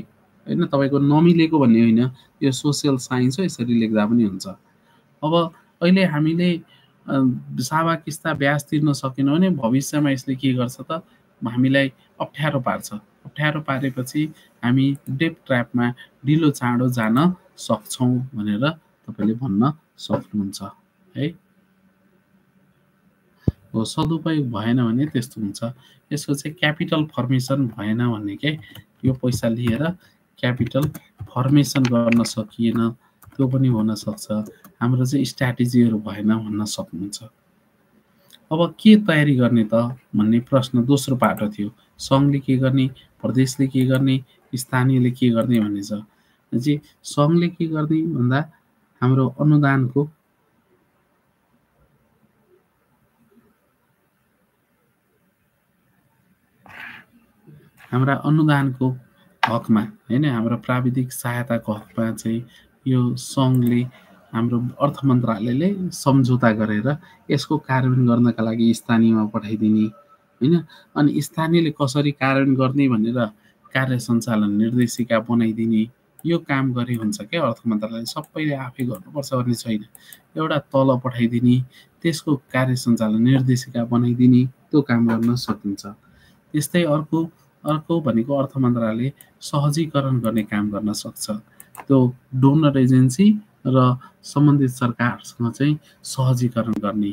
होइन? तपाईँको नमिलेको भन्ने होइन, यो सोसियल साइन्स हो, यसरी लेख्दा पनि हुन्छ। अब अहिले हामीले सावा किस्ता ब्याज तिर्न सकेनौँ भने भविष्यमा यसले के गर्छ त हामीलाई अप्ठ्यारो पार्छ। अप्ठ्यारो पारेपछि हामी डेप्ट ट्र्यापमा ढिलो चाँडो जान सक्छौँ भनेर तपाईँले भन्न सक्नुहुन्छ है। हो, सदुपयोग भएन भने त्यस्तो हुन्छ। यसको चाहिँ क्यापिटल फर्मेसन भएन भने के यो पैसा लिएर क्यापिटल फर्मेसन गर्न सकिएन, त्यो पनि हुनसक्छ। हाम्रो चाहिँ स्ट्राटेजीहरू भएन भन्न सक्नुहुन्छ। अब के तयारी गर्ने त भन्ने प्रश्न दोस्रो पाटो थियो। सङ्घले के गर्ने, प्रदेशले के गर्ने, स्थानीयले के गर्ने भन्ने छ। चाहिँ सङ्घले के गर्ने भन्दा हाम्रो अनुदानको हाम्रा अनुदानको हकमा, होइन, हाम्रो प्राविधिक सहायताको हकमा चाहिँ यो सङ्घले, हाम्रो अर्थ मन्त्रालयले सम्झौता गरेर यसको कार्यान्वयन गर्नका लागि स्थानीयमा पठाइदिने, होइन? अनि स्थानीयले कसरी कार्यान्वयन गर्ने भनेर कार्य सञ्चालन निर्देशिका बनाइदिने, यो काम गरे हुन्छ क्या अर्थ मन्त्रालयले। सबैले आफै गर्नुपर्छ भन्ने छैन। एउटा तल पठाइदिने, त्यसको कार्य सञ्चालन निर्देशिका बनाइदिने, त्यो काम गर्न सकिन्छ। त्यस्तै अर्को भनेको अर्थ मन्त्रालयले सहजीकरण गर्ने काम गर्न सक्छ। त्यो डोनर एजेन्सी र सम्बन्धित सरकारसँग चाहिँ सहजीकरण गर्ने।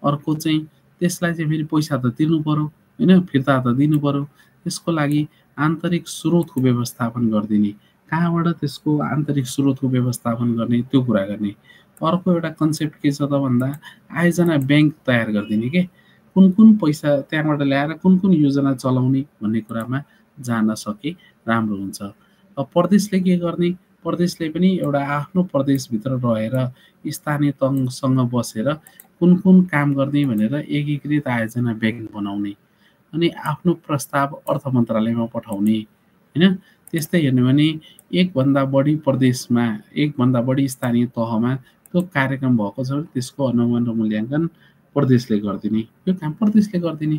अर्को चाहिँ त्यसलाई चाहिँ फेरि पैसा त तिर्नु पर्यो, होइन, फिर्ता त दिनु पर्यो। त्यसको लागि आन्तरिक स्रोतको व्यवस्थापन गरिदिने, कहाँबाट त्यसको आन्तरिक स्रोतको व्यवस्थापन गर्ने, त्यो कुरा गर्ने। अर्को एउटा कन्सेप्ट के छ त भन्दा आयोजना ब्याङ्क तयार गरिदिने के, कुन कुन पैसा त्यहाँबाट ल्याएर कुन कुन योजना चलाउने भन्ने कुरामा जान सके राम्रो हुन्छ। अब प्रदेशले के गर्ने, प्रदेशले पनि एउटा आफ्नो प्रदेशभित्र रहेर स्थानीय तहसँग बसेर कुन कुन काम गर्ने भनेर एकीकृत आयोजना ब्याङ्क बनाउने, अनि आफ्नो प्रस्ताव अर्थ मन्त्रालयमा पठाउने, होइन? त्यस्तै हेर्ने भने एकभन्दा बढी प्रदेशमा, एकभन्दा बढी स्थानीय तहमा त्यो कार्यक्रम भएको छ भने त्यसको अनुगमन र मूल्याङ्कन प्रदेशले गरिदिने, यो काम प्रदेशले गरिदिने।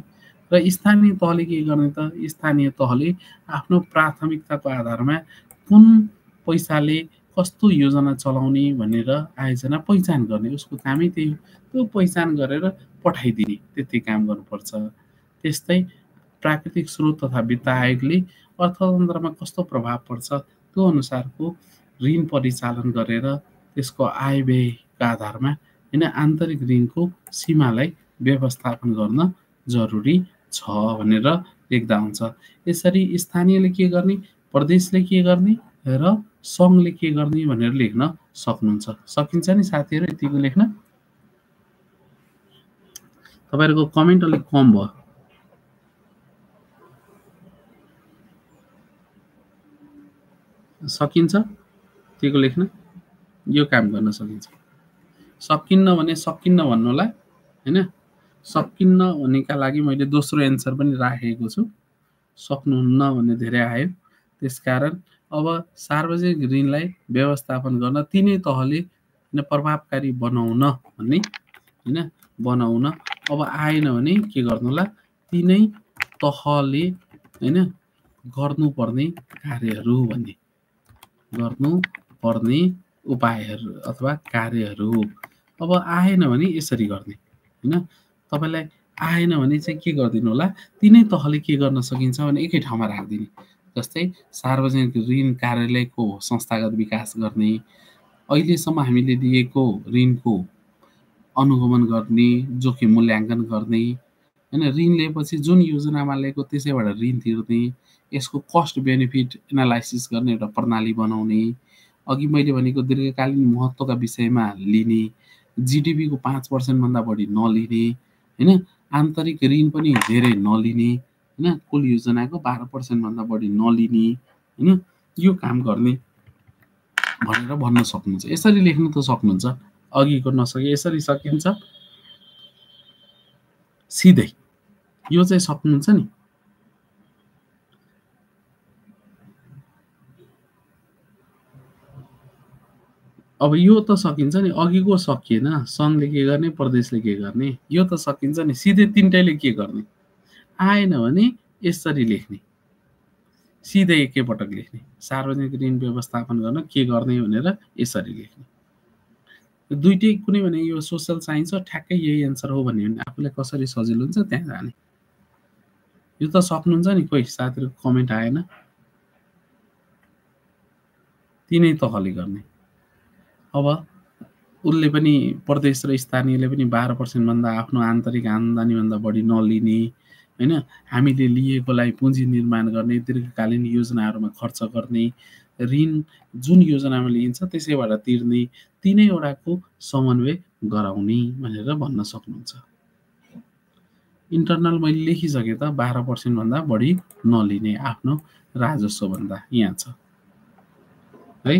र स्थानीय तहले के गर्ने त, स्थानीय तहले आफ्नो प्राथमिकताको आधारमा कुन पैसाले कस्तो योजना चलाउने भनेर आयोजना पहिचान गर्ने, उसको कामै त्यही हो। त्यो पहिचान गरेर पठाइदिने, त्यति काम गर्नुपर्छ। त्यस्तै प्राकृतिक स्रोत तथा वित्त आयोगले अर्थतन्त्रमा कस्तो प्रभाव पर्छ त्यो अनुसारको ऋण परिचालन गरेर त्यसको आय व्ययका आधारमा हैन आन्तरिक ऋणको सीमालाई व्यवस्थापन गर्न जरुरी छ भनेर लेख्दा हुन्छ। यसरी स्थानीयले के गर्ने, प्रदेशले के गर्ने र सङ्घले के गर्ने भनेर लेख्न सक्नुहुन्छ। सकिन्छ नि साथीहरू यतिको लेख्न? तपाईहरुको कमेन्ट अलिक कम भयो। सकिन्छ त्यतिको लेख्न? यो काम गर्न सकिन्छ। सकिन्न भने सकिन्न भन्नु होला हैन। सकिन्न भन्नेका लागि मैले दोस्रो एन्सर पनि राखेको छु। सक्नुहुन्न भन्ने धेरै आयो। त्यसकारण अब सार्वजनिक ऋणलाई व्यवस्थापन गर्न तिनै तहले प्रभावकारी बनाउन भन्ने हैन बनाउन अब आएन भने के गर्नु होला, तिनै तहले हैन गर्नुपर्ने कार्यहरू भन्ने गर्नुपर्ने उपायहरू अथवा कार्यहरू। अब आएन भने यसरी गर्ने हैन। तपाईलाई आएन भने चाहिँ के गर्दिनु होला, तिनै तहले के गर्न सकिन्छ भने एकै ठाउँमा राख्दिने। जस्तै सार्वजनिक ऋण कार्यालयको संस्थागत विकास गर्ने, अहिलेसम्म हामीले दिएको ऋणको अनुगमन गर्ने, जोखिम मूल्याङ्कन गर्ने हैन, ऋण लिएपछि जुन योजनामा लिएको त्यसैबाट ऋण तिर्ने, यसको कस्ट बेनिफिट एनालाइसिस गर्ने एउटा प्रणाली बनाउने, अघि मैले भनेको दीर्घकालीन महत्त्वका विषयमा लिने, जीडीपीको 5% भन्दा बढी नलिने हैन, आन्तरिक ऋण पनि धेरै नलिने हैन, कुल योजनाको 12% भन्दा बढी नलिने हैन, यो काम गर्ने भनेर भन्न सक्नुहुन्छ। यसरी लेख्न त सक्नुहुन्छ। अघिको नसके यसरी सकिन्छ सिधै। यो चाहिँ सक्नुहुन्छ नि। अब यो त सकिन्छ नि, अघिको सकिएन। सङ्घले के गर्ने, प्रदेशले के गर्ने, यो त सकिन्छ नि। सिधै तिनटैले के गर्ने, आएन भने यसरी लेख्ने, सिधै एकैपटक लेख्ने। सार्वजनिक ऋण व्यवस्थापन गर्न के गर्ने भनेर यसरी लेख्ने। दुईटै कुनै भने यो सोशल साइन्स हो, ठ्याक्कै यही एन्सर हो भन्ने भने आफूलाई कसरी सजिलो हुन्छ त्यहाँ जाने। यो त सक्नुहुन्छ नि। कोही साथीहरुको कमेन्ट आएन। तिनै तहले गर्ने। अब उसले पनि प्रदेश र स्थानीयले पनि 12% भन्दा आफ्नो आन्तरिक आम्दानी भन्दा बढी नलिने हैन, हामीले लिएकोलाई पुँजी निर्माण गर्ने, दीर्घकालीन योजनाहरूमा खर्च गर्ने, ऋण जुन योजनामा लिइन्छ त्यसैबाट तिर्ने, तिनैवटाको समन्वय गराउने भनेर भन्न सक्नुहुन्छ। इन्टरनल मैले लेखिसके त 12% भन्दा बढी नलिने आफ्नो राजस्व भन्दा यहाँ छ है।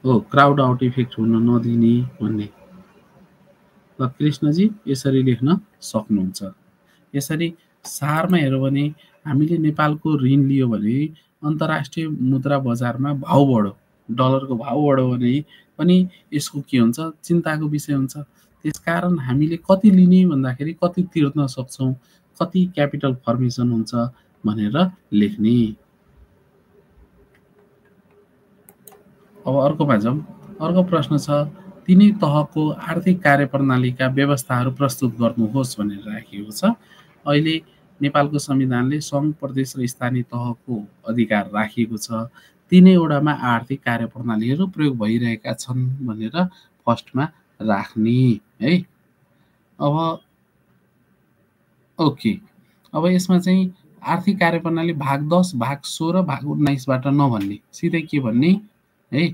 हो क्राउड आउट इफेक्ट हुन नदिने भन्ने। ल कृष्णजी यसरी लेख्न सक्नुहुन्छ। यसरी सारमा हेर्यो भने हामीले नेपालको ऋण लियो भने अन्तर्राष्ट्रिय मुद्रा बजारमा भाउ बढ्यो, डलरको भाउ बढ्यो भने पनि यसको के हुन्छ, चिन्ताको विषय हुन्छ। त्यसकारण हामीले कति लिने भन्दाखेरि कति तिर्न सक्छौँ, कति क्यापिटल फर्मेसन हुन्छ भनेर लेख्ने। अब अर्कोमा जाउँ। अर्को प्रश्न छ, तिनै तहको आर्थिक कार्यप्रणालीका व्यवस्थाहरू प्रस्तुत गर्नुहोस् भनेर राखिएको छ। अहिले नेपालको संविधानले सङ्घ, प्रदेश र स्थानीय तहको अधिकार राखिएको छ। तिनैवटामा आर्थिक कार्यप्रणालीहरू प्रयोग भइरहेका छन् भनेर फर्स्टमा राख्ने है। अब ओके, अब यसमा चाहिँ आर्थिक कार्यप्रणाली भाग 10, भाग 16, भाग 19 बाट नभन्ने, सिधै के भन्ने है,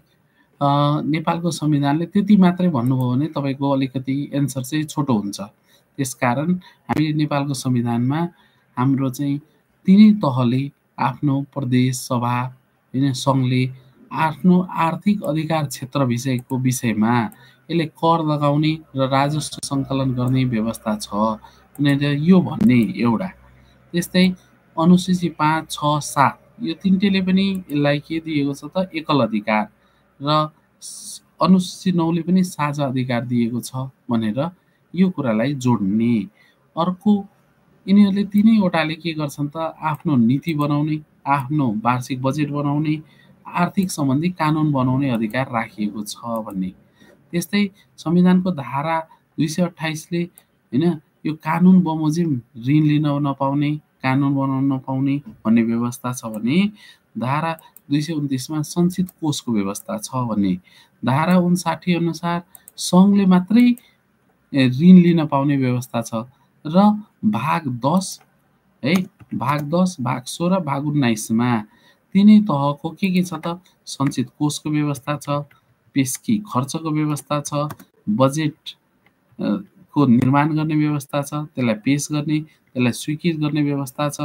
नेपालको संविधानले त्यति मात्रै भन्नुभयो भने तपाईको अलिकति एन्सर चाहिँ छोटो हुन्छ। त्यसकारण हामीले नेपालको संविधानमा हाम्रो चाहिँ तिनै तहले आफ्नो प्रदेश सभा हैन, सङ्घले आफ्नो आर्थिक अधिकार क्षेत्र विषयको विषयमा यसले कर लगाउने र राजस्व सङ्कलन गर्ने व्यवस्था छ भनेर यो भन्ने एउटा। त्यस्तै अनुसूची 5, 6, 7 यो तिनटैले पनि यसलाई के दिएको छ त, एकल अधिकार, र अनुसूची 9 ले पनि साझा अधिकार दिएको छ भनेर यो कुरालाई जोड्ने। अर्को यिनीहरूले तिनैवटाले के गर्छन् त, आफ्नो नीति बनाउने, आफ्नो वार्षिक बजेट बनाउने, आर्थिक सम्बन्धी कानुन बनाउने अधिकार राखिएको छ भन्ने। त्यस्तै संविधानको धारा 228 ले हैन यो कानुन बमोजिम ऋण लिन नपाउने, कानुन बनाउन नपाउने भन्ने व्यवस्था छ भने धारा 229 मा सञ्चित कोषको व्यवस्था छ भने, धारा 59 अनुसार सङ्घले मात्रै ऋण लिन पाउने व्यवस्था छ र भाग 10 है, भाग 10, भाग 16, भाग 19 मा तिनै तहको के छ त सञ्चित कोषको व्यवस्था छ, पेस्की खर्चको व्यवस्था छ, बजेट को निर्माण गर्ने व्यवस्था छ, त्यसलाई पेश गर्ने, त्यसलाई स्वीकृत गर्ने व्यवस्था छ,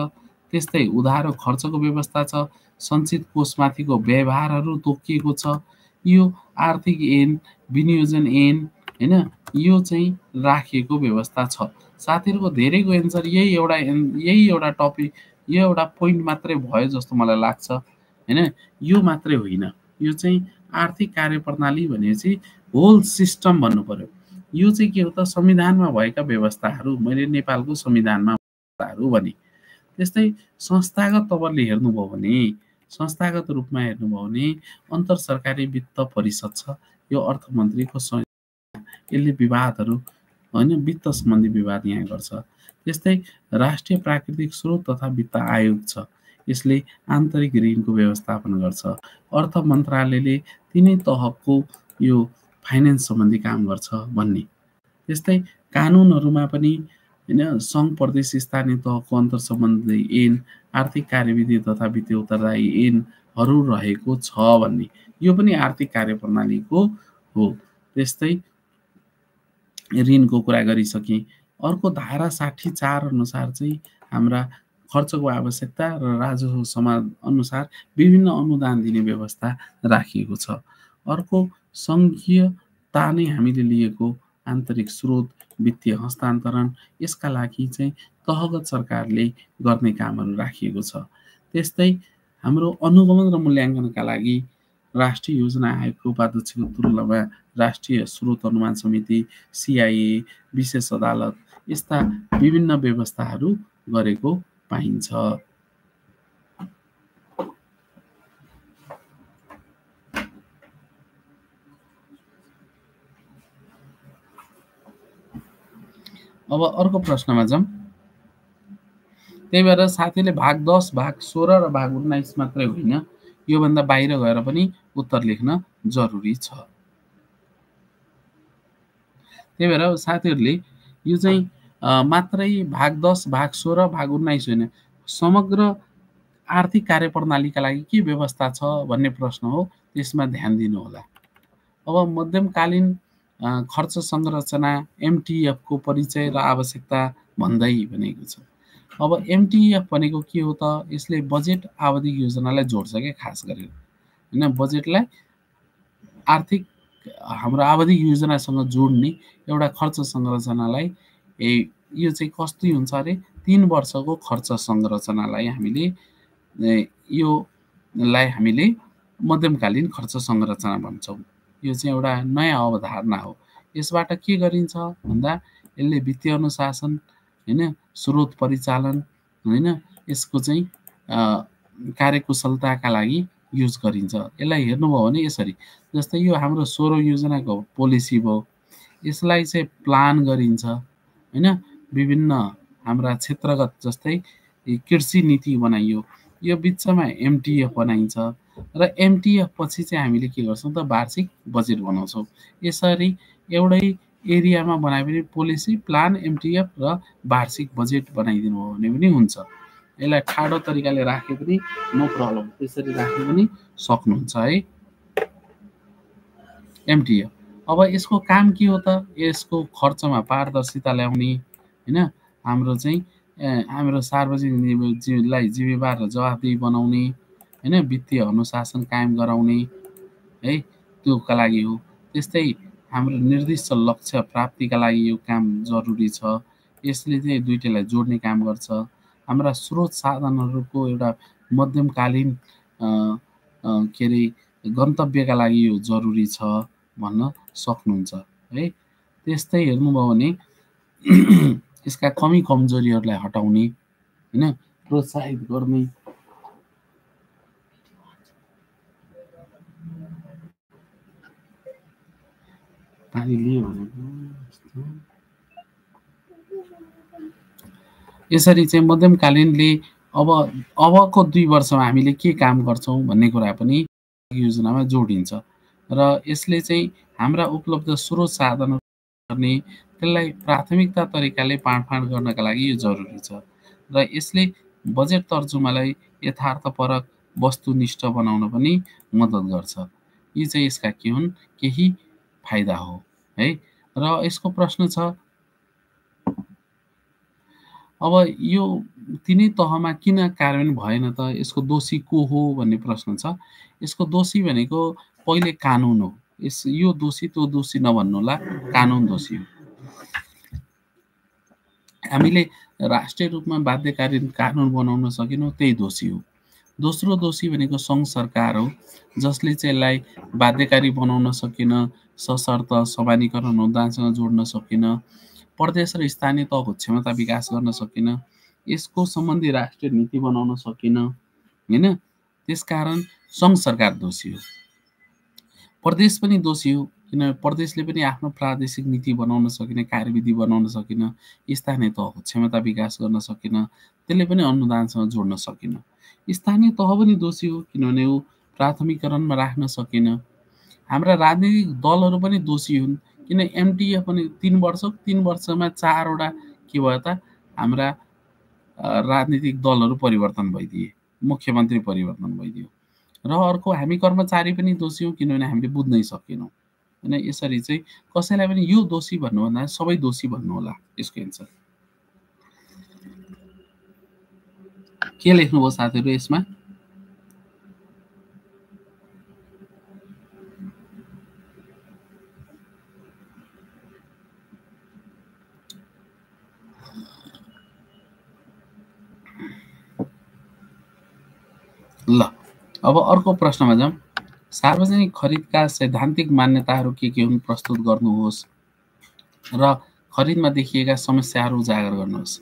त्यस्तै उधारो खर्चको व्यवस्था छ, सञ्चित कोषमाथिको व्यवहारहरू तोकिएको छ, यो आर्थिक ऐन, विनियोजन ऐन हैन, यो चाहिँ राखिएको व्यवस्था छ। साथीहरूको धेरैको एन्सर यही एउटा टपिक, यो एउटा पोइन्ट मात्रै भयो जस्तो मलाई लाग्छ हैन। यो मात्रै होइन, यो चाहिँ आर्थिक कार्यप्रणाली भनेपछि होल सिस्टम भन्नु पर्यो। यो चाहिँ के हो त संविधानमा भएका व्यवस्थाहरू, मैले नेपालको संविधानमा व्यवस्थाहरू भने। त्यस्तै संस्थागत तवरले हेर्नुभयो भने, संस्थागत रूपमा हेर्नुभयो भने अन्तर सरकारी वित्त परिषद छ, यो अर्थमन्त्रीको यसले विवादहरू हैन, वित्त सम्बन्धी विवाद यहाँ गर्छ। त्यस्तै राष्ट्रिय प्राकृतिक स्रोत तथा वित्त आयोग छ, यसले आन्तरिक ऋणको व्यवस्थापन गर्छ। अर्थ मन्त्रालयले तिनै तहको यो फाइनेन्स सम्बन्धी काम गर्छ भन्ने। त्यस्तै कानुनहरूमा पनि हैन, सङ्घ प्रदेश स्थानीय तहको अन्तर सम्बन्धी ऐन, आर्थिक कार्यविधि तथा वित्तीय उत्तरदायी ऐनहरू रहेको छ भन्ने। यो पनि आर्थिक कार्यप्रणालीको हो। त्यस्तै ऋणको कुरा गरिसके। अर्को धारा 64 अनुसार चाहिँ हाम्रा खर्चको आवश्यकता र राजस्व समाज अनुसार विभिन्न अनुदान दिने व्यवस्था राखिएको छ। अर्को सङ्घीयता नै हामीले लिएको आन्तरिक स्रोत, वित्तीय हस्तान्तरण, यसका लागि चाहिँ तहगत सरकारले गर्ने कामहरू राखिएको छ। त्यस्तै हाम्रो अनुगमन र मूल्याङ्कनका लागि राष्ट्रिय योजना आयोगको उपाध्यक्षको तुलनामा राष्ट्रिय स्रोत अनुमान समिति, सिआइए, विशेष अदालत, यस्ता विभिन्न व्यवस्थाहरू गरेको पाइन्छ। अब अर्को प्रश्नमा जाउँ। त्यही भएर साथीले भाग 10, भाग 16 र भाग 19 मात्रै होइन, योभन्दा बाहिर गएर पनि उत्तर लेख्न जरुरी छ। त्यही भएर साथीहरूले यो चाहिँ मात्रै भाग 10, भाग 16, भाग 19 होइन, समग्र आर्थिक कार्यप्रणालीका लागि के व्यवस्था छ भन्ने प्रश्न हो, त्यसमा ध्यान दिनुहोला। अब मध्यमकालीन खर्च संरचना एमटिएफको परिचय र आवश्यकता भन्दै भनेको छ। अब एमटिएफ भनेको के हो त, यसले बजेट आवधिक योजनालाई जोड्छ क्या, खास गरेर हैन, बजेटलाई आर्थिक हाम्रो आवधिक योजनासँग जोड्ने एउटा खर्च संरचनालाई यो चाहिँ कस्तो हुन्छ अरे 3 वर्षको खर्च संरचनालाई हामीले मध्यमकालीन खर्च संरचना भन्छौँ। यो चाहिँ एउटा नयाँ अवधारणा हो। यसबाट के गरिन्छ भन्दा यसले वित्तीय अनुशासन हैन, स्रोत परिचालन हैन, यसको चाहिँ कार्यकुशलताका लागि युज गरिन्छ। यसलाई हेर्नुभयो भने यसरी, जस्तै यो हाम्रो 16 योजनाको पोलिसी भयो, यसलाई चाहिँ प्लान गरिन्छ हैन, विभिन्न हाम्रा क्षेत्रगत जस्तै कृषि नीति बनाइयो, यो बिचमा एमटिएफ बनाइन्छ र एमटिएफ पछि चाहिँ हामीले के गर्छौँ त वार्षिक बजेट बनाउँछौँ। यसरी एउटै एरियामा बनाए पनि पोलिसी, प्लान, एमटिएफ र वार्षिक बजेट बनाइदिनु हो भने पनि हुन्छ। यसलाई ठाडो तरिकाले राखे पनि नो प्रब्लम, त्यसरी राख्न पनि सक्नुहुन्छ है एमटिएफ। अब यसको काम के हो त, यसको खर्चमा पारदर्शिता ल्याउने हैन, हाम्रो चाहिँ हाम्रो सार्वजनिकलाई जिम्मेवार र जवाफदेही बनाउने हैन, वित्तीय अनुशासन कायम गराउने है, त्योका लागि हो। त्यस्तै हाम्रो निर्दिष्ट लक्ष्य प्राप्तिका लागि यो काम जरुरी छ। यसले चाहिँ दुईटैलाई जोड्ने काम गर्छ। हाम्रा स्रोत साधनहरूको एउटा मध्यमकालीन के अरे गन्तव्यका लागि यो जरुरी छ भन्न सक्नुहुन्छ है। त्यस्तै हेर्नुभयो भने यसका कमी कमजोरीहरूलाई हटाउने हैन, प्रोत्साहित गर्ने, पानी लियो भनेको यसरी चाहिँ मध्यमकालीनले अबको 2 वर्षमा हामीले के काम गर्छौँ भन्ने कुरा पनि योजनामा जोडिन्छ। र यसले चाहिँ हाम्रा उपलब्ध स्रोत साधनहरू गर्ने त्यसलाई प्राथमिकता तरिकाले बाँडफाँड गर्नका लागि यो जरुरी छ र यसले बजेट तर्जुमालाई यथार्थपरक वस्तुनिष्ठ बनाउन पनि मद्दत गर्छ। यी चाहिँ यसका के हुन् केही फाइदा हो है। र यसको प्रश्न छ अब यो तिनै तहमा किन कार्यान्वयन भएन त यसको दोषी को हो भन्ने प्रश्न छ। यसको दोषी भनेको पहिले कानुन हो। यो दोषी त्यो दोषी नभन्नुहोला, कानुन दोषी हो। हामीले राष्ट्रिय रूपमा बाध्यकारी कानुन बनाउन सकेनौँ, त्यही दोषी हो। दोस्रो दोषी भनेको सङ्घ सरकार हो, जसले चाहिँ यसलाई बाध्यकारी बनाउन सकेन, सशर्त समानीकरण अनुदानसँग जोड्न सकेन, प्रदेश र स्थानीय तहको क्षमता विकास गर्न सकेन, यसको सम्बन्धी राष्ट्रिय नीति बनाउन सकेन होइन। त्यसकारण सङ्घ सरकार दोषी हो। प्रदेश पनि दोषी हो, किनभने प्रदेशले पनि आफ्नो प्रादेशिक नीति बनाउन सकेन, कार्यविधि बनाउन सकेन, स्थानीय तहको क्षमता विकास गर्न सकेन, त्यसले पनि अनुदानसँग जोड्न सकेन। स्थानीय तह पनि दोषी हो, किनभने ऊ प्राथमिकरणमा राख्न सकेन। हाम्रा राजनीतिक दलहरू पनि दोषी हुन्, किन एमटिए पनि 3 वर्षमा 4 वटा के भयो त हाम्रा राजनीतिक दलहरू परिवर्तन भइदिए, मुख्यमन्त्री परिवर्तन भइदियो। र अर्को हामी कर्मचारी पनि दोषी हौँ, किनभने हामीले बुझ्नै सकेनौँ होइन। यसरी चाहिँ कसैलाई पनि यो दोषी भन्नुभन्दा सबै दोषी भन्नु होला। यसको एन्सर के लेख्नुभयो साथीहरू यसमा? ल अब अर्को प्रश्नमा जाउँ। सार्वजनिक खरिदका सैद्धान्तिक मान्यताहरू के हुन् प्रस्तुत गर्नुहोस् र खरिदमा देखिएका समस्याहरू उजागर गर्नुहोस्।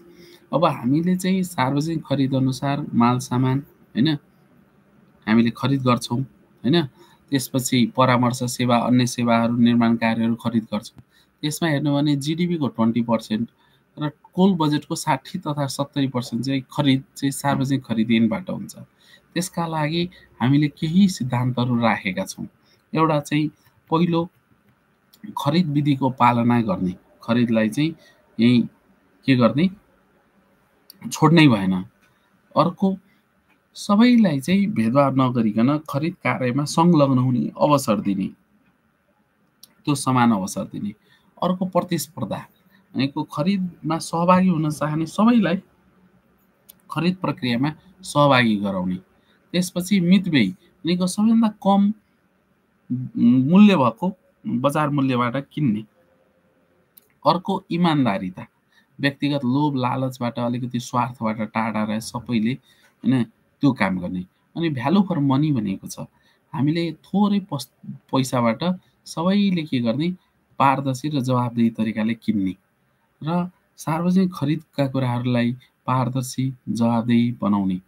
अब हामीले चाहिँ सार्वजनिक खरिद अनुसार माल सामान होइन हामीले खरिद गर्छौँ होइन। त्यसपछि परामर्श सेवा, अन्य सेवाहरू, निर्माण कार्यहरू खरिद गर्छौँ। त्यसमा हेर्नु भने जिडिपीको 20% र कुल बजेटको 60 तथा 70% चाहिँ खरिद चाहिँ सार्वजनिक खरिद ऐनबाट हुन्छ। त्यसका लागि हामीले केही सिद्धान्तहरू राखेका छौँ। एउटा चाहिँ पहिलो खरिद विधिको पालना गर्ने, खरिदलाई चाहिँ यही के गर्ने छोड्नै भएन। अर्को सबैलाई चाहिँ भेदभाव नगरिकन खरिद कार्यमा संलग्न हुने अवसर दिने, त्यो समान अवसर दिने। अर्को प्रतिस्पर्धा भनेको खरिदमा सहभागी हुन चाहने सबैलाई खरिद प्रक्रियामा सहभागी गराउने। त्यसपछि मितव्ययी भनेको सबैभन्दा कम मूल्य भएको बजार मूल्यबाट किन्ने। अर्को इमान्दारिता, व्यक्तिगत लोभ लालचबाट अलिकति स्वार्थबाट टाढा रहे सबैले होइन त्यो काम गर्ने। अनि भ्यालु फर मनी भनेको छ हामीले थोरै पैसाबाट सबैले के गर्ने पारदर्शी र जवाबदेही तरिकाले किन्ने र सार्वजनिक खरिदका कुराहरूलाई पारदर्शी जवाबदेही बनाउने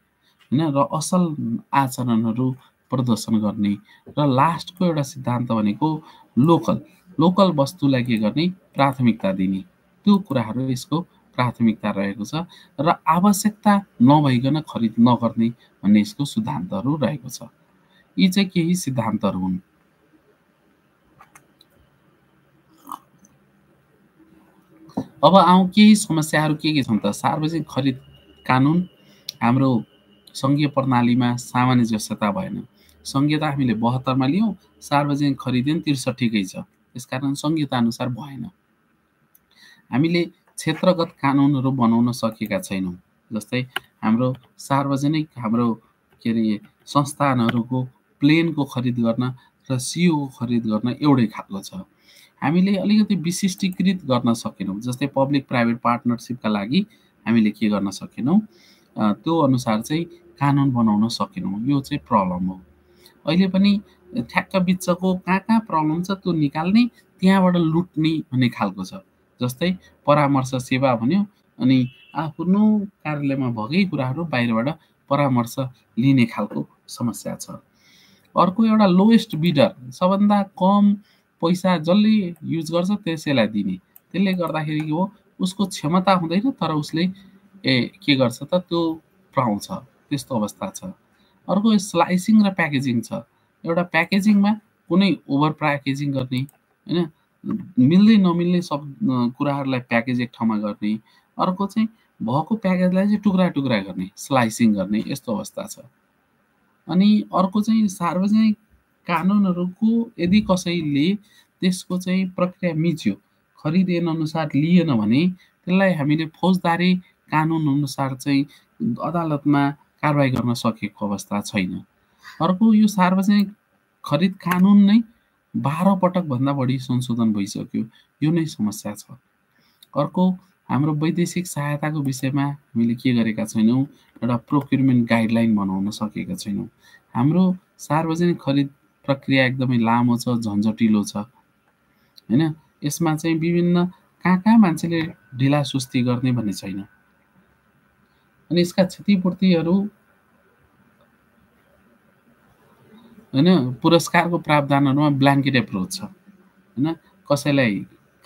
होइन र असल आचरणहरू प्रदर्शन गर्ने। र लास्टको एउटा सिद्धान्त भनेको लोकल वस्तुलाई के गर्ने प्राथमिकता दिने। त्यो कुराहरू यसको प्राथमिकता रहेको छ र आवश्यकता नभइकन खरिद नगर्ने भन्ने यसको सिद्धान्तहरू रहेको छ। यी चाहिँ केही सिद्धान्तहरू हुन्। अब आउँ केही समस्याहरू के छन् त। सार्वजनिक खरिद कानुन हाम्रो सङ्घीय प्रणालीमा सामञ्जस्यता भएन। सङ्घीयता हामीले 72 मा लियौँ, सार्वजनिक खरिद ऐन 63 छ। त्यसकारण सङ्घीयता अनुसार भएन। हामीले क्षेत्रगत कानुनहरू बनाउन सकेका छैनौँ। जस्तै हाम्रो सार्वजनिक हाम्रो के अरे संस्थानहरूको प्लेनको खरिद गर्न र सिओको खरिद गर्न एउटै खालको छ। हामीले अलिकति विशिष्टीकृत गर्न सकेनौँ। जस्तै पब्लिक प्राइभेट पार्टनरसिपका लागि हामीले के गर्न सकेनौँ त्यो अनुसार चाहिँ कानुन बनाउन सकेनौँ। यो चाहिँ प्रब्लम हो। अहिले पनि ठ्याक्क बिचको कहाँ प्रब्लम छ त्यो निकाल्ने, त्यहाँबाट लुट्ने भन्ने खालको छ। जस्तै परामर्श सेवा भन्यो अनि आफ्नो कार्यालयमा भएकै कुराहरू बाहिरबाट परामर्श लिने खालको समस्या छ। अर्को एउटा लोएस्ट बिडर, सबभन्दा कम पैसा जसले युज गर्छ त्यसैलाई दिने। त्यसले गर्दाखेरि के हो उसको क्षमता हुँदैन तर उसले के गर्छ त त्यो पाउँछ, त्यस्तो अवस्था छ। अर्को स्लाइसिङ र प्याकेजिङ छ। एउटा प्याकेजिङमा कुनै ओभर प्याकेजिङ गर्ने होइन, मिल्दै नमिल्ने सब कुराहरूलाई प्याकेज एक ठाउँमा गर्ने, अर्को चाहिँ भएको प्याकेजलाई चाहिँ टुक्रा टुक्रा गर्ने, स्लाइसिङ गर्ने, यस्तो अवस्था छ। अनि अर्को चाहिँ सार्वजनिक कानुनहरूको यदि कसैले त्यसको चाहिँ प्रक्रिया मिच्यो, खरिद ऐन अनुसार लिएन भने त्यसलाई हामीले फौजदारी कानुन अनुसार चाहिँ अदालतमा कारबाही गर्न सकेको अवस्था छैन। अर्को यो सार्वजनिक खरिद कानुन नै 12 पटकभन्दा बढी संशोधन भइसक्यो, यो नै समस्या छ। अर्को हाम्रो वैदेशिक सहायताको विषयमा हामीले के गरेका छैनौँ, एउटा प्रोक्युरमेन्ट गाइडलाइन बनाउन सकेका छैनौँ। हाम्रो सार्वजनिक खरिद प्रक्रिया एकदमै लामो छ, झन्झटिलो छ होइन। यसमा चाहिँ विभिन्न कहाँ मान्छेले ढिलासुस्ती गर्ने भन्ने छैन। अनि यसका क्षतिपूर्तिहरू होइन, पुरस्कारको प्रावधानहरूमा ब्ल्याङ्केट एप्रोच छ होइन, कसैलाई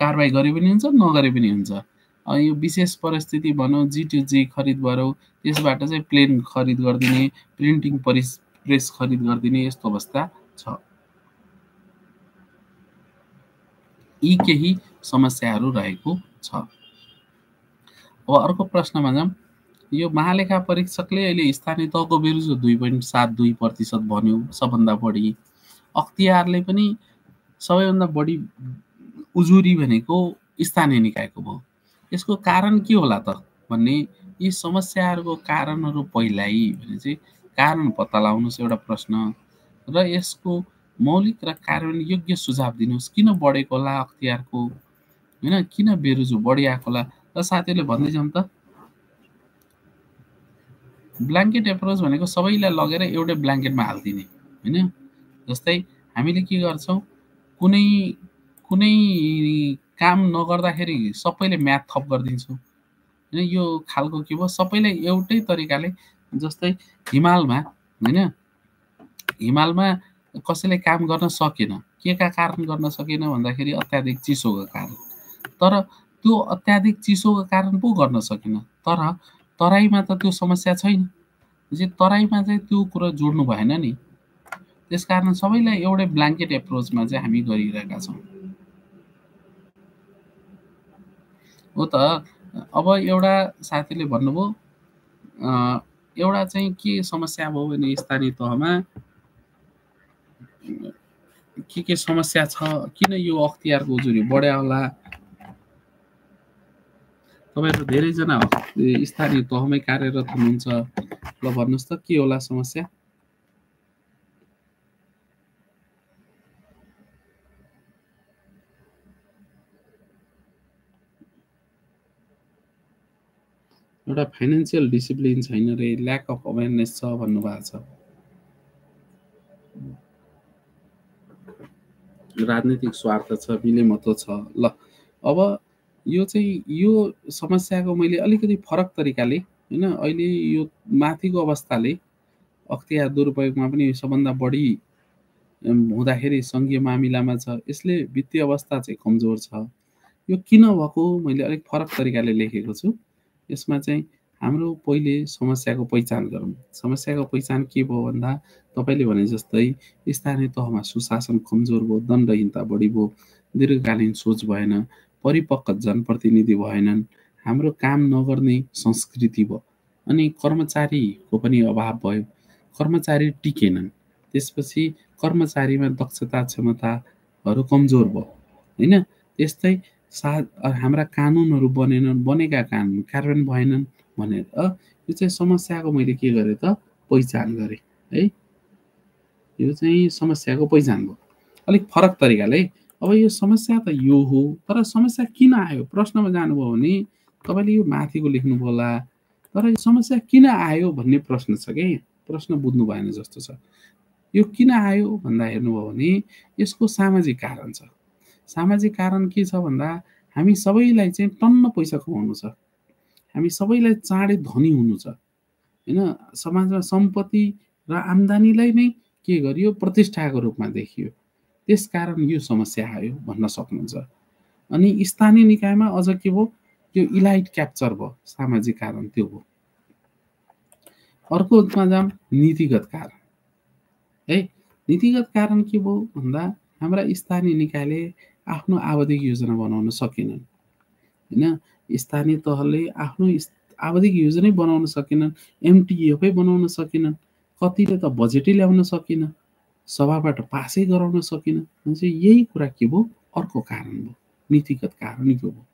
कारबाही गरे पनि हुन्छ, नगरे पनि हुन्छ। यो विशेष परिस्थिति भनौँ, G2G खरिद गरौँ, त्यसबाट चाहिँ प्लेन खरिद गरिदिने, प्रिन्टिङ प्रेस खरिद गरिदिने, यस्तो अवस्था छ। यी केही समस्याहरू रहेको छ। अब अर्को प्रश्नमा जाउँ। यो महालेखा परीक्षकले अहिले स्थानीय तहको बेरोजगार 2.72% भन्यो, सबभन्दा बढी। अख्तियारले पनि सबैभन्दा बढी उजुरी भनेको स्थानीय निकायको भयो। यसको कारण के होला त भन्ने, यी समस्याहरूको कारणहरू पहिल्यै भने चाहिँ कारण पत्ता लगाउनुहोस् एउटा प्रश्न, र यसको मौलिक र कार्यान्वयन योग्य सुझाव दिनुहोस्। किन बढेको होला अख्तियारको होइन, किन बेरोजगार बढिआएको होला। र साथीहरूले भन्दै जाउँ त, ब्ल्याङ्केट एप्रोच भनेको सबैलाई लगेर एउटै ब्ल्याङ्केटमा हालिदिने होइन। जस्तै हामीले के गर्छौँ, कुनै काम नगर्दाखेरि सबैले म्याथ थप गरिदिन्छौँ होइन। यो खालको के भयो, सबैलाई एउटै तरिकाले, जस्तै हिमालमा होइन, हिमालमा कसैले काम गर्न सकेन, के का कारण गर्न सकेन भन्दाखेरि अत्याधिक चिसोको कारण। तर त्यो अत्याधिक चिसोको कारण पो गर्न सकेन, तर तराईमा त त्यो समस्या छैन। तराईमा चाहिँ त्यो कुरा जोड्नु भएन नि। त्यसकारण सबैलाई एउटै ब्ल्याङ्केट एप्रोचमा चाहिँ हामी गरिरहेका छौँ हो त। अब एउटा साथीले भन्नुभयो, एउटा चाहिँ के समस्या भयो भने स्थानीय तहमा के समस्या छ, किन यो अख्तियारको उजुरी बढ्या होला। तपाईँहरू धेरैजना स्थानीय तहमै कार्यरत हुनुहुन्छ, ल भन्नुहोस् त के होला समस्या। एउटा फाइनेन्सियल डिसिप्लिन छैन रे, ल्याक अफ अवेरनेस छ भन्नुभएको छ। राजनीतिक स्वार्थ छ, मिलेमतो छ। ल अब यो चाहिँ यो समस्याको मैले अलिकति फरक तरिकाले होइन, अहिले यो माथिको अवस्थाले अख्तियार दुरुपयोगमा पनि सबभन्दा बढी हुँदाखेरि सङ्घीय मामिलामा छ। यसले वित्तीय अवस्था चाहिँ कमजोर छ। यो किन भएको मैले अलिक फरक तरिकाले लेखेको छु। यसमा चाहिँ हाम्रो पहिले समस्याको पहिचान गरौँ। समस्याको पहिचान के भयो भन्दा, तपाईँले भने जस्तै स्थानीय तहमा सुशासन कमजोर भयो, दण्डहीनता बढी भयो, दीर्घकालीन सोच भएन, परिपक्व जनप्रतिनिधि भएनन्, हाम्रो काम नगर्ने संस्कृति भयो, अनि कर्मचारीको पनि अभाव भयो, कर्मचारी टिकेनन्। त्यसपछि कर्मचारीमा दक्षता क्षमताहरू कमजोर भयो होइन। त्यस्तै हाम्रा कानुनहरू बनेका कानुन कार्यान्वयन भएनन् भनेर यो चाहिँ समस्याको मैले के गरेँ त पहिचान गरेँ है। यो चाहिँ समस्याको पहिचान भयो अलिक फरक तरिकाले। अब यो समस्या त यो हो, तर समस्या किन आयो प्रश्नमा जानुभयो भने तपाईँले यो माथिको लेख्नुभयो होला, तर यो समस्या किन आयो भन्ने प्रश्न छ कि प्रश्न बुझ्नु भएन जस्तो छ। यो किन आयो भन्दा हेर्नुभयो भने यसको सामाजिक कारण छ। सामाजिक कारण के छ भन्दा, हामी सबैलाई चाहिँ टन्न पैसा कमाउनु छ, हामी सबैलाई चाँडै धनी हुनु छ होइन। समाजमा सम्पत्ति र आम्दानीलाई नै के गरियो, प्रतिष्ठाको रूपमा देखियो। त्यसकारण यो समस्या आयो भन्न सक्नुहुन्छ। अनि स्थानीय निकायमा अझ के भयो, यो इलाइट क्याप्चर भयो, सामाजिक कारण त्यो भयो। अर्कोमा जाम नीतिगत कारण है। नीतिगत कारण के भयो भन्दा हाम्रा स्थानीय निकायले आफ्नो आवधिक योजना बनाउन सकेनन् होइन। स्थानीय तहले आफ्नो आवधिक योजनै बनाउन सकेनन्, एमटिएफै बनाउन सकेनन्, कतिले त बजेटै ल्याउन सकेन, सभाबाट पासै गराउन सकेन भने चाहिँ यही कुरा के भयो, अर्को कारण भयो, नीतिगत कारण यो भयो।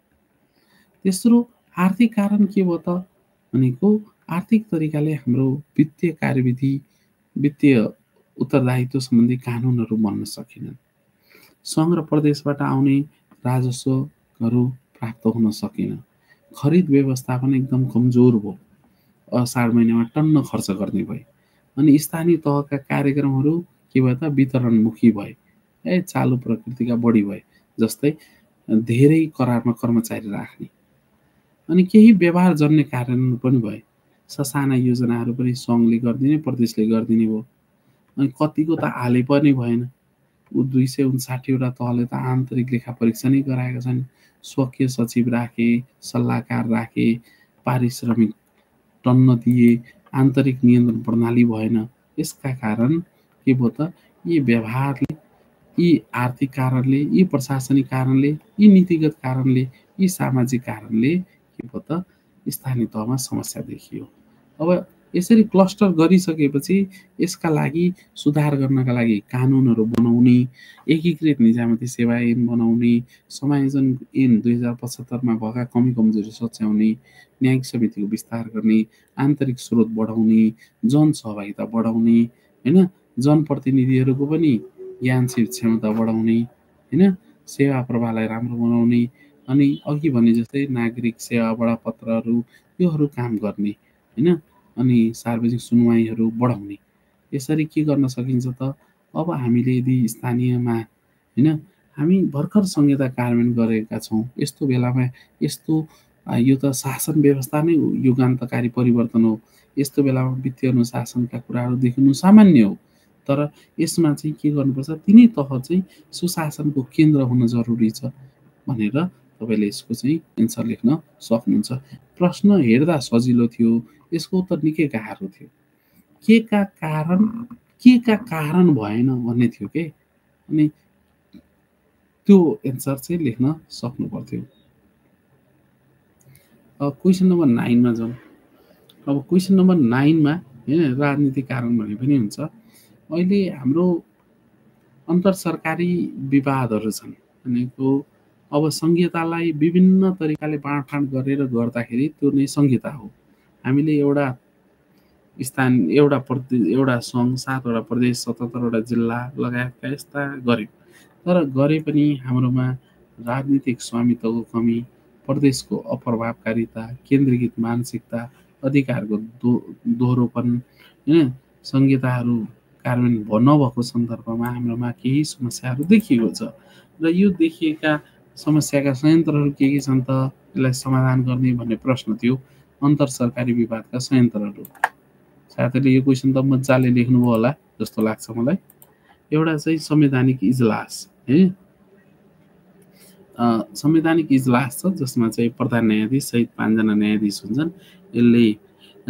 तेस्रो आर्थिक कारण के भयो त भनेको आर्थिक तरिकाले हाम्रो वित्तीय कार्यविधि, वित्तीय उत्तरदायित्व सम्बन्धी कानुनहरू बन्न सकेनन्। सङ्घ र प्रदेशबाट आउने राजस्वहरू प्राप्त हुन सकेन। खरिद व्यवस्थापन एकदम कमजोर भयो। असाढ महिनामा टन्न खर्च गर्ने भए। अनि स्थानीय तहका कार्यक्रमहरू के भयो त वितरणमुखी भए, चालु प्रकृतिका बढी भए। जस्तै धेरै करारमा कर्मचारी राख्ने। अनि केही व्यवहारजन्य कारणहरू पनि भए। ससाना योजनाहरू पनि सङ्घले गरिदिने, प्रदेशले गरिदिने भयो। अनि कतिको त हाले पनि भएन। 259 वटा तहले त आन्तरिक लेखा परीक्षा नै गराएका छन्। स्वकीय सचिव राखे, सल्लाहकार राखे, पारिश्रमिक टन्न दिए, आन्तरिक नियन्त्रण प्रणाली भएन। यसका कारण के भयो त यी व्यवहारले, यी आर्थिक कारणले, यी प्रशासनिक कारणले, यी नीतिगत कारणले, यी सामाजिक कारणले के भयो त स्थानीय तहमा समस्या देखियो। अब यसरी क्लस्टर गरिसकेपछि यसका लागि सुधार गर्नका लागि कानुनहरू बनाउने, एकीकृत निजामती सेवा ऐन बनाउने, समायोजन ऐन 2075 भएका कमी कमजोरी सच्याउने, न्यायिक समितिको विस्तार गर्ने, आन्तरिक स्रोत बढाउने, जनसहभागिता बढाउने, होइन, जनप्रतिनिधिहरूको पनि ज्ञानशील क्षमता बढाउने, होइन, सेवा प्रवाहलाई राम्रो बनाउने, अनि अघि भने जस्तै नागरिक सेवा बडापत्रहरू योहरू काम गर्ने, होइन, अनि सार्वजनिक सुनवाईहरू बढाउने। यसरी के गर्न सकिन्छ त अब हामीले यदि स्थानीयमा, होइन, हामी भर्खर संहिता कार्यान्वयन गरेका छौँ, यस्तो बेलामा यस्तो यो त शासन व्यवस्था नै युगान्तकारी परिवर्तन हो। यस्तो बेलामा वित्तीय अनुशासनका कुराहरू देखिनु सामान्य हो। तर यसमा चाहिँ के गर्नुपर्छ, तिनै तह चाहिँ सुशासनको केन्द्र हुन जरुरी छ भनेर तपाईँले यसको चाहिँ एन्सर लेख्न सक्नुहुन्छ। प्रश्न हेर्दा सजिलो थियो, यसको उत्तर निकै गाह्रो थियो। के का कारण भएन भन्ने थियो के, अनि त्यो एन्सर चाहिँ लेख्न सक्नु पर्थ्यो। अब क्वेसन नम्बर 9 मा जाउँ। अब क्वेसन नम्बर 9 मा होइन राजनीतिक कारण भने पनि हुन्छ। अहिले हाम्रो अन्तर सरकारी विवादहरू छन् भनेको अब संहितालाई विभिन्न तरिकाले बाँडफाँड गरेर गर्दाखेरि त्यो नै संहिता हो। हामीले एउटा एउटा सङ्घ, 7 वटा प्रदेश, 77 वटा जिल्ला लगायतका यस्ता गऱ्यौँ। तर गरे पनि हाम्रोमा राजनीतिक स्वामित्वको कमी, प्रदेशको अप्रभावकारिता, केन्द्रीकृत मानसिकता, अधिकारको दोहोरोपन, होइन, संहिताहरू कार्यान्वयन नभएको सन्दर्भमा हाम्रोमा केही समस्याहरू देखिएको छ। र यो देखिएका समस्याका संयन्त्रहरू के छन् त, यसलाई समाधान गर्ने भन्ने प्रश्न थियो। अन्तर सरकारी विवादका संयन्त्रहरू। साथीले यो क्वेसन त मजाले लेख्नुभयो होला जस्तो लाग्छ मलाई। एउटा चाहिँ संवैधानिक इजलास है, संवैधानिक इजलास छ जसमा चाहिँ प्रधान न्यायाधीश सहित 5 जना न्यायाधीश हुन्छन्। यसले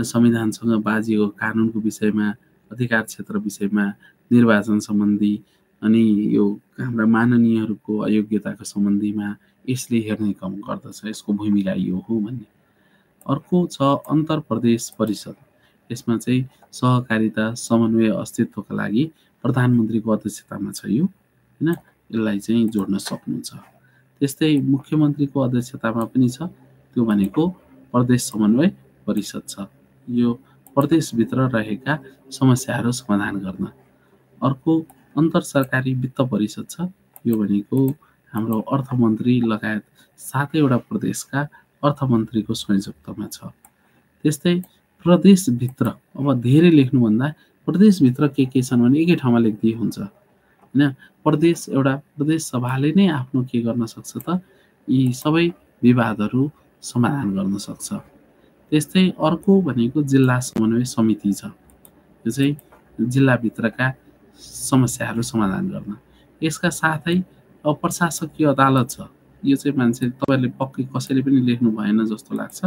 संविधानसँग बाजिएको कानुनको विषयमा, अधिकार क्षेत्र विषयमा, निर्वाचन सम्बन्धी अनि यो हाम्रा माननीयहरूको अयोग्यताको सम्बन्धीमा यसले हेर्ने काम गर्दछ। यसको भूमिका यो हो भन्ने। अर्को छ अन्तर प्रदेश परिषद। यसमा चाहिँ सहकारिता समन्वय अस्तित्वका लागि प्रधानमन्त्रीको अध्यक्षतामा छ यो, होइन, यसलाई चाहिँ जोड्न सक्नुहुन्छ। त्यस्तै मुख्यमन्त्रीको अध्यक्षतामा पनि छ, त्यो भनेको प्रदेश समन्वय परिषद छ, यो प्रदेशभित्र रहेका समस्याहरू समाधान गर्न। अर्को अन्तर सरकारी वित्त परिषद छ, यो भनेको हाम्रो अर्थमन्त्री लगायत 7 वटा प्रदेशका अर्थमन्त्रीको संयोजकतामा छ। त्यस्तै प्रदेशभित्र, अब धेरै लेख्नुभन्दा प्रदेशभित्र के छन् भने एकै ठाउँमा लेखिदिए हुन्छ, होइन। एउटा प्रदेश सभाले नै आफ्नो के गर्न सक्छ त, यी सबै विवादहरू समाधान गर्न सक्छ। त्यस्तै अर्को भनेको जिल्ला समन्वय समिति छ, यो चाहिँ जिल्लाभित्रका समस्याहरू समाधान गर्न। यसका साथै अब प्रशासकीय अदालत छ, यो चाहिँ मान्छे तपाईँले पक्कै कसैले पनि लेख्नु भएन जस्तो लाग्छ।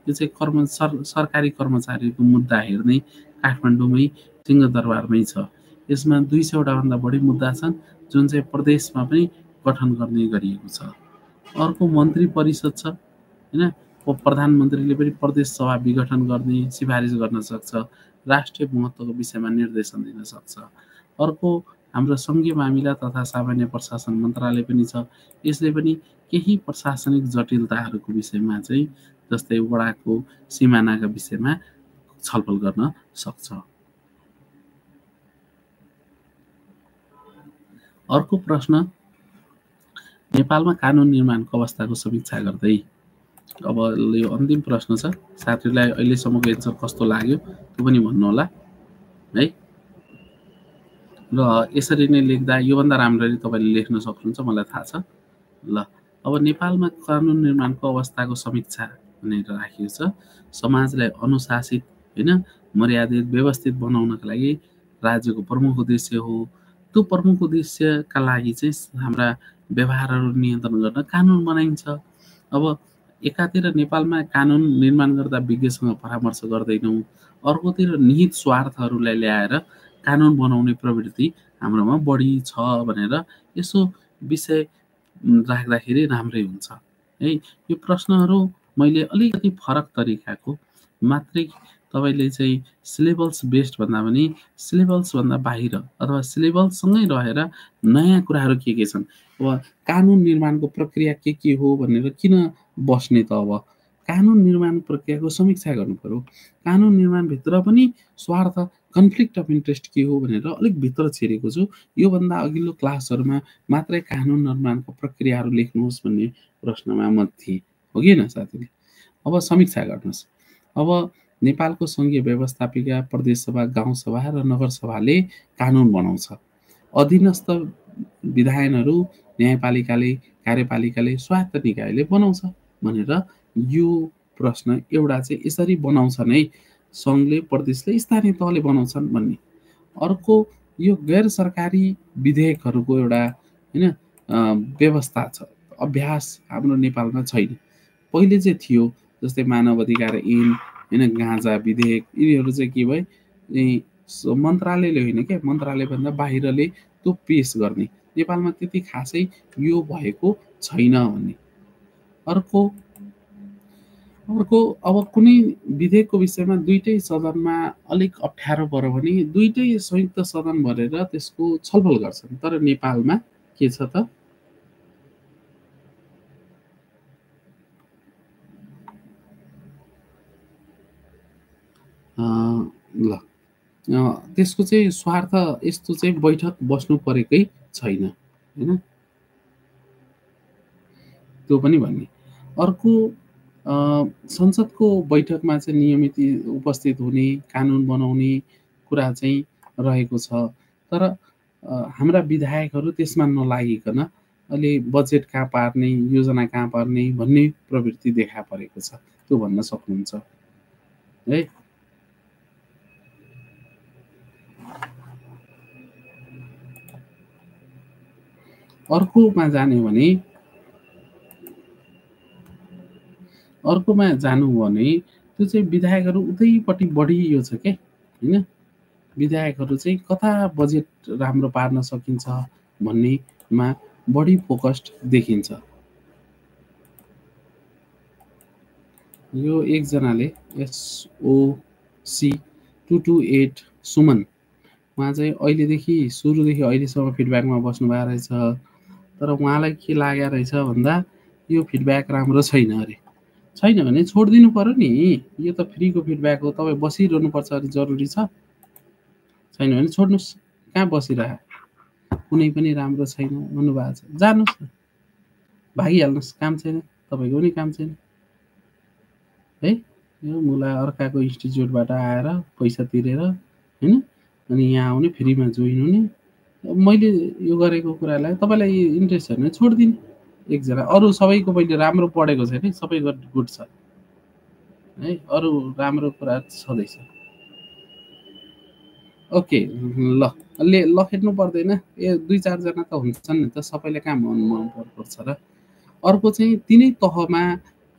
यो चाहिँ सरकारी कर्मचारीको मुद्दा हेर्ने काठमाडौँमै सिंहदरबारमै छ। यसमा 200 वटा भन्दा बढी मुद्दा छन् जुन चाहिँ प्रदेशमा पनि गठन गर्ने गरिएको छ। अर्को मन्त्री परिषद छ हैन, प्रधानमन्त्रीले पनि प्रदेश सभा विघटन गर्ने सिफारिस गर्न सक्छ, राष्ट्रिय महत्त्वको विषयमा निर्देशन दिन सक्छ। अर्को हाम्रो सङ्घीय मामिला तथा सामान्य प्रशासन मन्त्रालय पनि छ, यसले पनि केही प्रशासनिक जटिलताहरूको विषयमा चाहिँ जस्तै वडाको सिमानाका विषयमा छलफल गर्न सक्छ। अर्को प्रश्न, नेपालमा कानुन निर्माणको अवस्थाको समीक्षा गर्दै, अब यो अन्तिम प्रश्न छ। साथीहरूलाई अहिलेसम्मको एन्सर कस्तो लाग्यो त्यो पनि भन्नुहोला है। र यसरी नै लेख्दा योभन्दा राम्ररी तपाईँले लेख्न सक्नुहुन्छ, मलाई थाहा छ। ल अब नेपालमा कानुन निर्माणको अवस्थाको समीक्षा भनेर राखिएको छ। समाजलाई अनुशासित होइन मर्यादित व्यवस्थित बनाउनका लागि राज्यको प्रमुख उद्देश्य हो। त्यो प्रमुख उद्देश्यका लागि चाहिँ हाम्रा व्यवहारहरू नियन्त्रण गर्न कानुन बनाइन्छ। अब एकातिर नेपालमा कानुन निर्माण गर्दा विज्ञसँग परामर्श गर्दैनौँ, अर्कोतिर निहित स्वार्थहरूलाई ल्याएर कानुन बनाउने प्रवृत्ति हाम्रोमा बढी छ भनेर यसो विषय राख्दाखेरि राम्रै हुन्छ है। यो प्रश्नहरू मैले अलिकति फरक तरिकाको मात्रै तपाईँले चाहिँ सिलेबस बेस्ड भन्दा पनि सिलेबसभन्दा बाहिर अथवा सिलेबससँगै रहेर नयाँ कुराहरू के छन्, अब कानुन निर्माणको प्रक्रिया के हो भनेर किन बस्ने त। अब कानुन निर्माण प्रक्रियाको समीक्षा गर्नु पर्यो। कानुन निर्माणभित्र पनि स्वार्थ कन्फ्लिक्ट अफ इन्ट्रेस्ट के हो भनेर अलिक भित्र छिरेको छु। योभन्दा अघिल्लो क्लासहरूमा मात्रै कानुन निर्माणको प्रक्रियाहरू लेख्नुहोस् भन्ने प्रश्नमा म थिएँ, हो कि न साथीले। अब समीक्षा गर्नुहोस्। अब नेपालको सङ्घीय व्यवस्थापिका प्रदेशसभा गाउँसभा र नगरसभाले कानुन बनाउँछ। अधीनस्थ विधायनहरू न्यायपालिकाले कार्यपालिकाले स्वायत्त निकायले बनाउँछ भनेर यो प्रश्न एउटा चाहिँ यसरी बनाउँछन् है, सङ्घले प्रदेशले स्थानीय तहले बनाउँछन् भन्ने। अर्को यो गैर सरकारी विधेयकहरूको एउटा होइन व्यवस्था छ, अभ्यास हाम्रो नेपालमा छैन। पहिले चाहिँ थियो, जस्तै मानव अधिकार ऐन होइन गाँजा विधेयक, यिनीहरू चाहिँ के भयो मन्त्रालयले होइन क्या, मन्त्रालयभन्दा बाहिरले त्यो पेस गर्ने। नेपालमा त्यति खासै यो भएको छैन भन्ने। अर्को अब कुनै विधेयकको विषयमा दुईटै सदनमा अलिक अप्ठ्यारो पर्यो भने दुईटै संयुक्त सदन भरेर त्यसको छलफल गर्छन्। तर नेपालमा के छ त, ल त्यसको चाहिँ स्वार्थ यस्तो चाहिँ बैठक बस्नु परेकै छैन होइन, त्यो पनि भन्ने। अर्को संसदको बैठकमा चाहिँ नियमित उपस्थित हुने कानुन बनाउने कुरा चाहिँ रहेको छ। तर हाम्रा विधायकहरू त्यसमा नलागिकन अहिले बजेट कहाँ पार्ने, योजना कहाँ पार्ने भन्ने प्रवृत्ति देखा परेको छ, त्यो भन्न सक्नुहुन्छ है। अर्कोमा जानु भने त्यो चाहिँ विधायकहरू उतैपट्टि बढी यो छ के होइन, विधायकहरू चाहिँ कता बजेट राम्रो पार्न सकिन्छ भन्नेमा बढी फोकस्ड देखिन्छ। यो एकजनाले SOC 228 सुमन, उहाँ चाहिँ अहिलेदेखि सुरुदेखि अहिलेसम्म फिडब्याकमा बस्नु भएको रहेछ। तर उहाँलाई के लागेको रहेछ भन्दा यो फिडब्याक राम्रो छैन अरे। छैन भने छोडिदिनु पर्यो नि, यो त फ्रीको फिडब्याक हो, तपाईँ बसिरहनुपर्छ अरे जरुरी छ। छैन भने छोड्नुहोस्, कहाँ बसिरह, कुनै पनि राम्रो छैन भन्नुभएको छ, जानुहोस् न, भागिहाल्नुहोस्, काम छैन, तपाईँको पनि काम छैन है। यो मुला अर्काको इन्स्टिच्युटबाट आएर पैसा तिरेर होइन अनि यहाँ आउने फ्रीमा जोइन हुने। मैले यो गरेको कुरालाई तपाईँलाई इन्ट्रेस्ट छैन भने छोडिदिने एकजना। अरू सबैको मैले राम्रो पढेको छैन, सबैको गुड छ है, अरू राम्रो कुरा छँदैछ। ओके ल लखेट्नु पर्दैन, दुई चारजना त हुन्छन् नि त, सबैले कहाँ मन पर्छ र। अर्को चाहिँ तिनै तहमा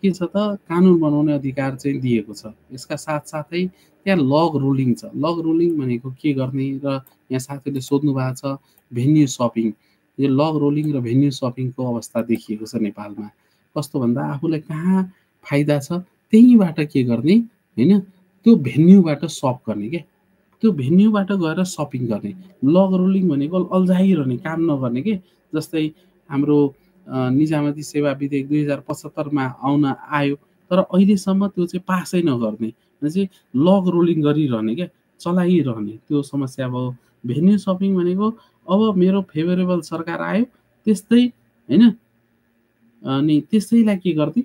के छ त, कानुन बनाउने अधिकार चाहिँ दिएको छ। यसका साथसाथै त्यहाँ लग रोलिङ छ। लग रोलिङ भनेको के गर्ने र यहाँ साथीले सोध्नु भएको छ भेन्यू सपिङ। यो लग रोलिङ र भेन्यू सपिङको अवस्था देखिएको छ नेपालमा। कस्तो भन्दा आफूलाई कहाँ फाइदा छ त्यहीँबाट के गर्ने होइन, त्यो भेन्यूबाट सप गर्ने क्या। त्यो भेन्यूबाट गएर सपिङ गर्ने। लग रोलिङ भनेको अल्झाइरहने, काम नगर्ने के। जस्तै हाम्रो निजामती सेवा विधेयक 2075 मा आउन आयो, तर अहिलेसम्म त्यो चाहिँ पासै नगर्ने, चाहिँ लग रोलिङ गरिरहने क्या, चलाइरहने, त्यो समस्या भयो। भेन्यू सपिङ भनेको अब मेरो फेभरेबल सरकार आयो त्यस्तै होइन, अनि त्यसैलाई के गर्ने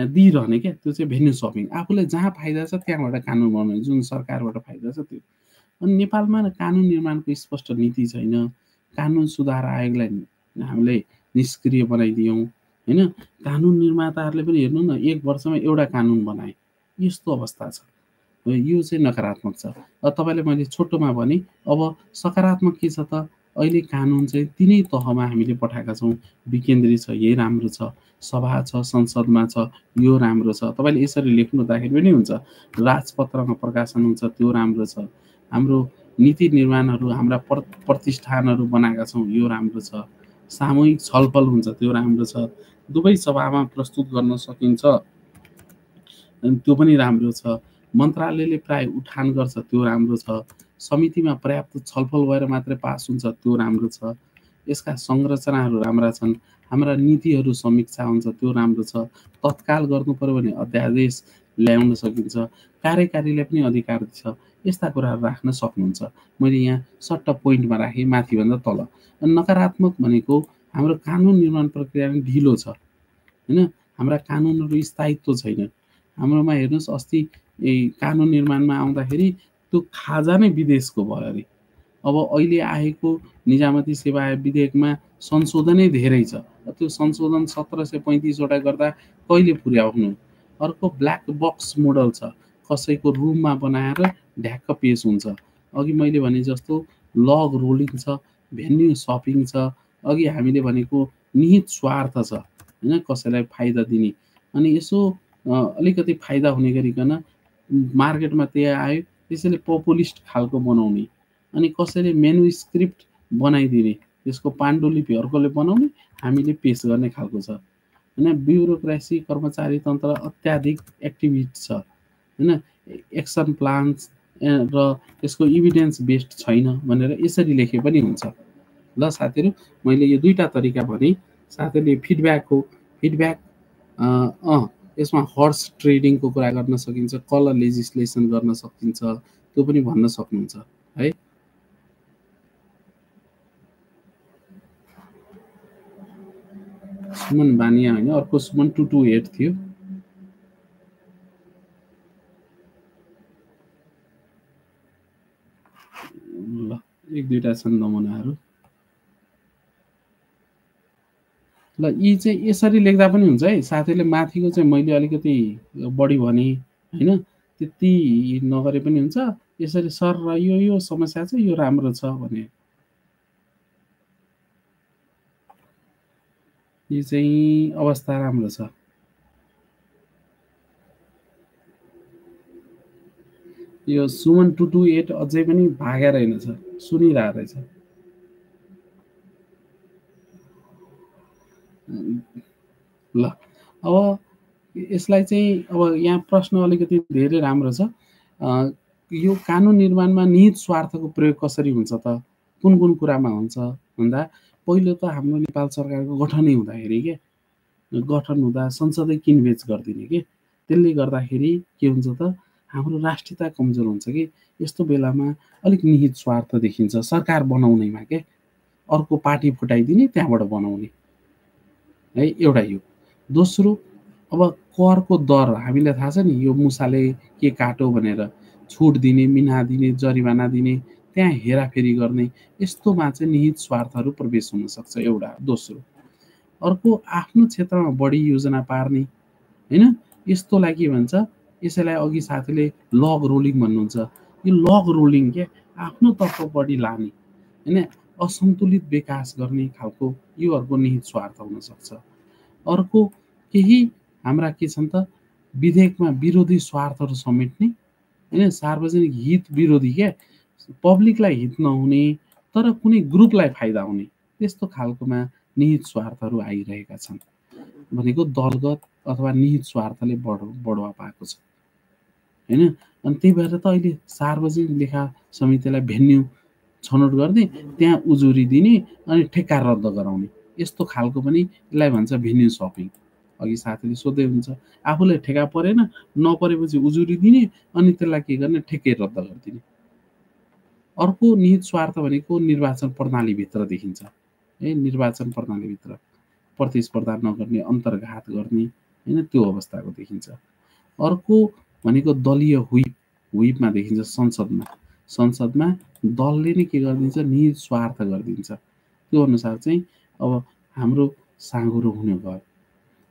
दिइरहने क्या, त्यो चाहिँ भेन्यू सपिङ। आफूलाई जहाँ फाइदा छ त्यहाँबाट कानुन बनाउने, जुन सरकारबाट फाइदा छ त्यो। अनि नेपालमा कानुन निर्माणको स्पष्ट नीति छैन। कानुन सुधार आयोगलाई हामीले निष्क्रिय बनाइदियौँ होइन। कानुन निर्माताहरूले पनि हेर्नु न, 1 वर्षमा एउटा कानुन बनाए, यस्तो अवस्था छ। यो चाहिँ नकारात्मक छ। तपाईँलाई मैले छोटोमा भने, अब सकारात्मक के छ त, अहिले कानुन चाहिँ तिनै तहमा हामीले पठाएका छौँ। विकेन्द्री छ, यही राम्रो छ। सभा छ, संसदमा छ, यो राम्रो छ। तपाईँले यसरी लेख्नुहुँदाखेरि पनि हुन्छ। राजपत्रमा प्रकाशन हुन्छ, त्यो राम्रो छ। हाम्रो नीति निर्माणहरू, हाम्रा प्रतिष्ठानहरू बनाएका छौँ, यो राम्रो छ। सामूहिक छलफल हुन्छ, त्यो राम्रो छ। दुवै सभामा प्रस्तुत गर्न सकिन्छ, अनि त्यो पनि राम्रो छ। मन्त्रालयले प्राय उठान गर्छ, त्यो राम्रो छ। समितिमा पर्याप्त छलफल भएर मात्रै पास हुन्छ, त्यो राम्रो छ। यसका संरचनाहरू राम्रा छन्। हाम्रा नीतिहरू समीक्षा हुन्छ, त्यो राम्रो छ। तत्काल गर्नु पर्यो भने अध्यादेश ल्याउन सकिन्छ। कार्यकारीलाई पनि अधिकार छ। यस्ता कुराहरू राख्न सक्नुहुन्छ। मैले यहाँ सट्ट पोइन्टमा राखेँ, माथिभन्दा तल। अनि नकारात्मक भनेको हाम्रो कानुन निर्माण प्रक्रिया पनि ढिलो छ होइन। हाम्रा कानुनहरू स्थायित्व छैन। हाम्रोमा हेर्नुहोस्, अस्ति कानुन निर्माणमा आउँदाखेरि त्यो खाजा नै विदेशको भयो अरे। अब अहिले आएको निजामती सेवा विधेयकमा संशोधनै धेरै छ। त्यो संशोधन 1735 वटा गर्दा कहिले पुर्याउनु। अर्को ब्ल्याक बक्स मोडल छ, कसैको रुममा बनाएर ढ्याक्क पेस हुन्छ। अघि मैले भने जस्तो लग रोलिङ छ, भेन्यू सपिङ छ, अघि हामीले भनेको निहित स्वार्थ छ होइन, कसैलाई फाइदा दिने। अनि यसो अलिकति फाइदा हुने गरिकन मार्केटमा त्यहाँ आयो, त्यसैले पपुलिस्ट खालको बनाउने, अनि कसैले मेनुस्क्रिप्ट बनाइदिने, त्यसको पाण्डुलिपि अर्कोले बनाउने, हामीले पेस गर्ने खालको छ होइन। ब्युरोक्रेसी, कर्मचारी तन्त्र अत्याधिक एक्टिभिट छ होइन। एक्सन प्लान्स र यसको इभिडेन्स बेस्ड छैन भनेर यसरी लेखे पनि हुन्छ। ल साथीहरू, मैले यो दुईवटा तरिका भने। साथीहरूले फिडब्याक यसमा हर्स ट्रेडिङको कुरा गर्न सकिन्छ, कलर लेजिस्लेसन गर्न सकिन्छ, त्यो पनि भन्न सक्नुहुन्छ है। सुमन बानिया होइन, अर्को सुमन 228 थियो। ल, 1-2 छन् नमुनाहरू। ल, यी चाहिँ यसरी लेख्दा पनि हुन्छ है। साथीले माथिको चाहिँ मैले अलिकति बढी भने होइन, त्यति नगरे पनि हुन्छ। यसरी सर र यो समस्या छ, यो राम्रो छ भने यो चाहिँ अवस्था राम्रो छ। यो सुमन 228 अझै पनि भागेर रहेनछ, सुनिरहेको रहेछ। ल, अब यसलाई चाहिँ अब यहाँ प्रश्न अलिकति धेरै राम्रो छ। यो कानुन निर्माणमा निहित स्वार्थको प्रयोग कसरी हुन्छ त, कुन कुन कुरामा हुन्छ भन्दा, पहिलो त हाम्रो नेपाल सरकारको गठनै हुँदाखेरि के, गठन हुँदा संसदै किनबेच गरिदिने के, त्यसले गर्दाखेरि के हुन्छ त, हाम्रो राष्ट्रियता कमजोर हुन्छ कि। यस्तो बेलामा अलिक निहित स्वार्थ देखिन्छ सरकार बनाउनेमा के, अर्को पार्टी फुटाइदिने, त्यहाँबाट बनाउने है, एउटा यो। दोस्रो, अब करको दर हामीलाई थाहा छ नि, यो मुसाले के काट्यो भनेर छुट दिने, मिना दिने, जरिवाना दिने, त्यहाँ हेराफेरी गर्ने, यस्तोमा चाहिँ निहित स्वार्थहरू प्रवेश हुनसक्छ, एउटा। दोस्रो, अर्को आफ्नो क्षेत्रमा बढी योजना पार्ने होइन, यस्तोलाई के भन्छ, यसैलाई अघि साथीले लग रोलिङ भन्नुहुन्छ। यो लग रोलिङ के, आफ्नो तर्फ बढी लाने होइन, असन्तुलित विकास गर्ने खालको, योहरूको निहित स्वार्थ हुनसक्छ। अर्को केही हाम्रा के छन् त, विधेयकमा विरोधी स्वार्थहरू समेट्ने हैन सार्वजनिक हित विरोधी क्या पब्लिकलाई हित नहुने तर कुनै ग्रुपलाई फाइदा हुने त्यस्तो खालकोमा निहित स्वार्थहरू आइरहेका छन् भनेको दलगत अथवा निहित स्वार्थले बढुवा पाएको छ हैन अनि त्यही भएर त अहिले सार्वजनिक लेखा समितिलाई भेन्यू छनौट गर्ने त्यहाँ उजुरी दिने अनि ठेक्का रद्द गराउने यस्तो खालको पनि यसलाई भन्छ भेन्यू सपिङ अघि साथीले सोध्दै हुन्छ आफूलाई ठेक्का परेन नपरेपछि उजुरी दिने अनि त्यसलाई के गर्ने ठेक्कै रद्द गरिदिने अर्को निहित स्वार्थ भनेको निर्वाचन प्रणालीभित्र देखिन्छ है निर्वाचन प्रणालीभित्र प्रतिस्पर्धा नगर्ने अन्तर्घात गर्ने होइन त्यो अवस्थाको देखिन्छ अर्को भनेको दलीय हुइपमा देखिन्छ संसदमा दलले नै के गरिदिन्छ निहित स्वार्थ गरिदिन्छ त्यो अनुसार चाहिँ अब हाम्रो साँघुरो हुने भयो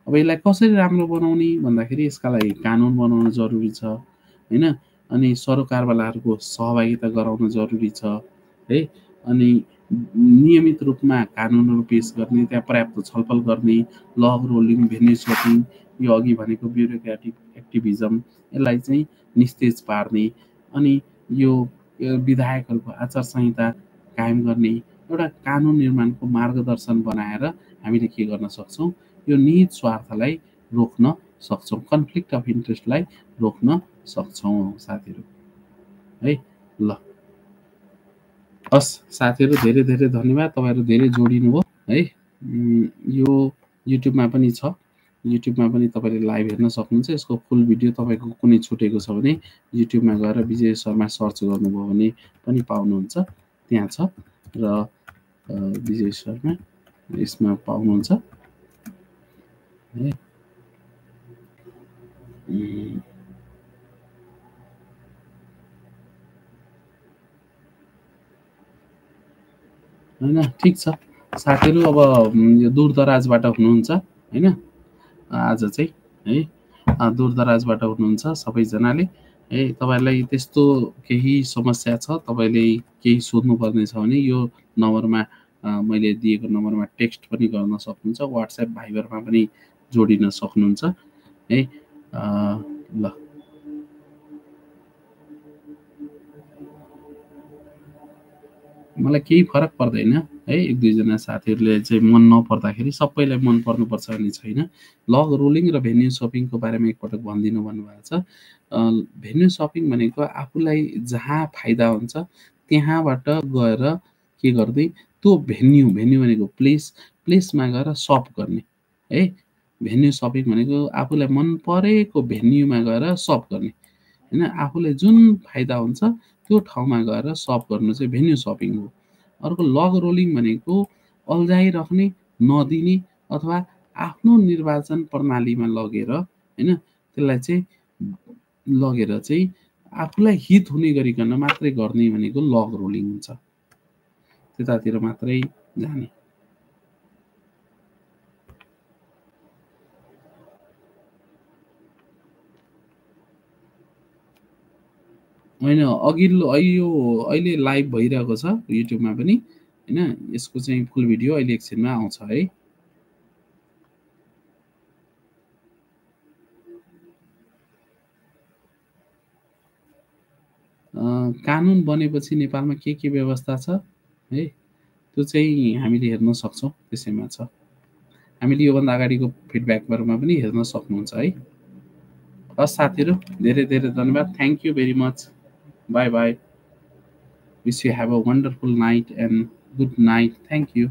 अब यसलाई कसरी राम्रो बनाउने भन्दाखेरि यसका लागि कानुन बनाउन जरुरी छ होइन अनि सरोकारवालाहरूको सहभागिता गराउन जरुरी छ है अनि नियमित रूपमा कानुनहरू पेश गर्ने त्यहाँ पर्याप्त छलफल गर्ने लग रोलिङ भेन्यू सपिङ यो अघि भनेको ब्युरोक्रेटिक एक्टिभिजम यसलाई चाहिँ निस्तेज पार्ने अनि यो विधायकहरूको आचार संहिता कायम गर्ने एउटा कानुन निर्माणको मार्गदर्शन बनाएर हामीले के गर्न सक्छौँ यो निहित स्वार्थलाई रोक्न सक्छौँ कन्फ्लिक्ट अफ इन्ट्रेस्टलाई रोक्न सक्छौँ साथीहरू है ल हस् साथीहरू धेरै धेरै धन्यवाद तपाईँहरू धेरै जोडिनु भयो है यो युट्युबमा पनि छ युट्युबमा पनि तपाईँले लाइभ हेर्न सक्नुहुन्छ यसको फुल भिडियो तपाईँको कुनै छुटेको छ भने युट्युबमा गएर विजय शर्मा सर्च गर्नुभयो भने पनि पाउनुहुन्छ त्यहाँ छ र विजय शर्मा यसमा पाउनुहुन्छ है होइन ठिक छ साथीहरू अब यो दूरदराजबाट हुनुहुन्छ होइन आज चाहिँ है दूरदराजबाट हुनुहुन्छ सबैजनाले है तपाईँहरूलाई त्यस्तो केही समस्या छ तपाईँले केही सोध्नुपर्ने छ भने यो नम्बरमा मैले दिएको नम्बरमा टेक्स्ट पनि गर्न सक्नुहुन्छ वाट्सएप भाइबरमा पनि जोडिन सक्नुहुन्छ है ल मलाई केही फरक पर्दैन है एक दुईजना साथीहरूले चाहिँ मन नपर्दाखेरि सबैलाई मन पर्नुपर्छ भन्ने छैन लग रोलिङ र भेन्यू सपिङको बारेमा एकपटक भनिदिनु भन्नुभएको छ भेन्यू सपिङ भनेको आफूलाई जहाँ फाइदा हुन्छ त्यहाँबाट गएर के गर्ने त्यो भेन्यू भनेको प्लेसमा गएर सप गर्ने है भेन्यू सपिङ भनेको आफूलाई मन परेको भेन्यूमा गएर सप गर्ने होइन आफूलाई जुन फाइदा हुन्छ त्यो ठाउँमा गएर सप गर्नु चाहिँ भेन्यू सपिङ हो अर्को लग रोलिङ भनेको अल्झाइराख्ने नदिने अथवा आफ्नो निर्वाचन प्रणालीमा लगेर होइन त्यसलाई चाहिँ लगेर चाहिँ आफूलाई हित हुने गरिकन मात्रै गर्ने भनेको लग रोलिङ हुन्छ त्यतातिर मात्रै जाने होइन अघिल्लो यो अहिले लाइभ भइरहेको छ युट्युबमा पनि होइन यसको चाहिँ फुल भिडियो अहिले एकछिनमा आउँछ है कानुन बनेपछि नेपालमा के व्यवस्था छ है त्यो चाहिँ हामीले हेर्न सक्छौँ त्यसैमा छ हामीले योभन्दा अगाडिको फिडब्याकहरूमा पनि हेर्न सक्नुहुन्छ है हस् साथीहरू धेरै धेरै धन्यवाद thank you very much Bye bye. Wish you have a wonderful night and good night. Thank you.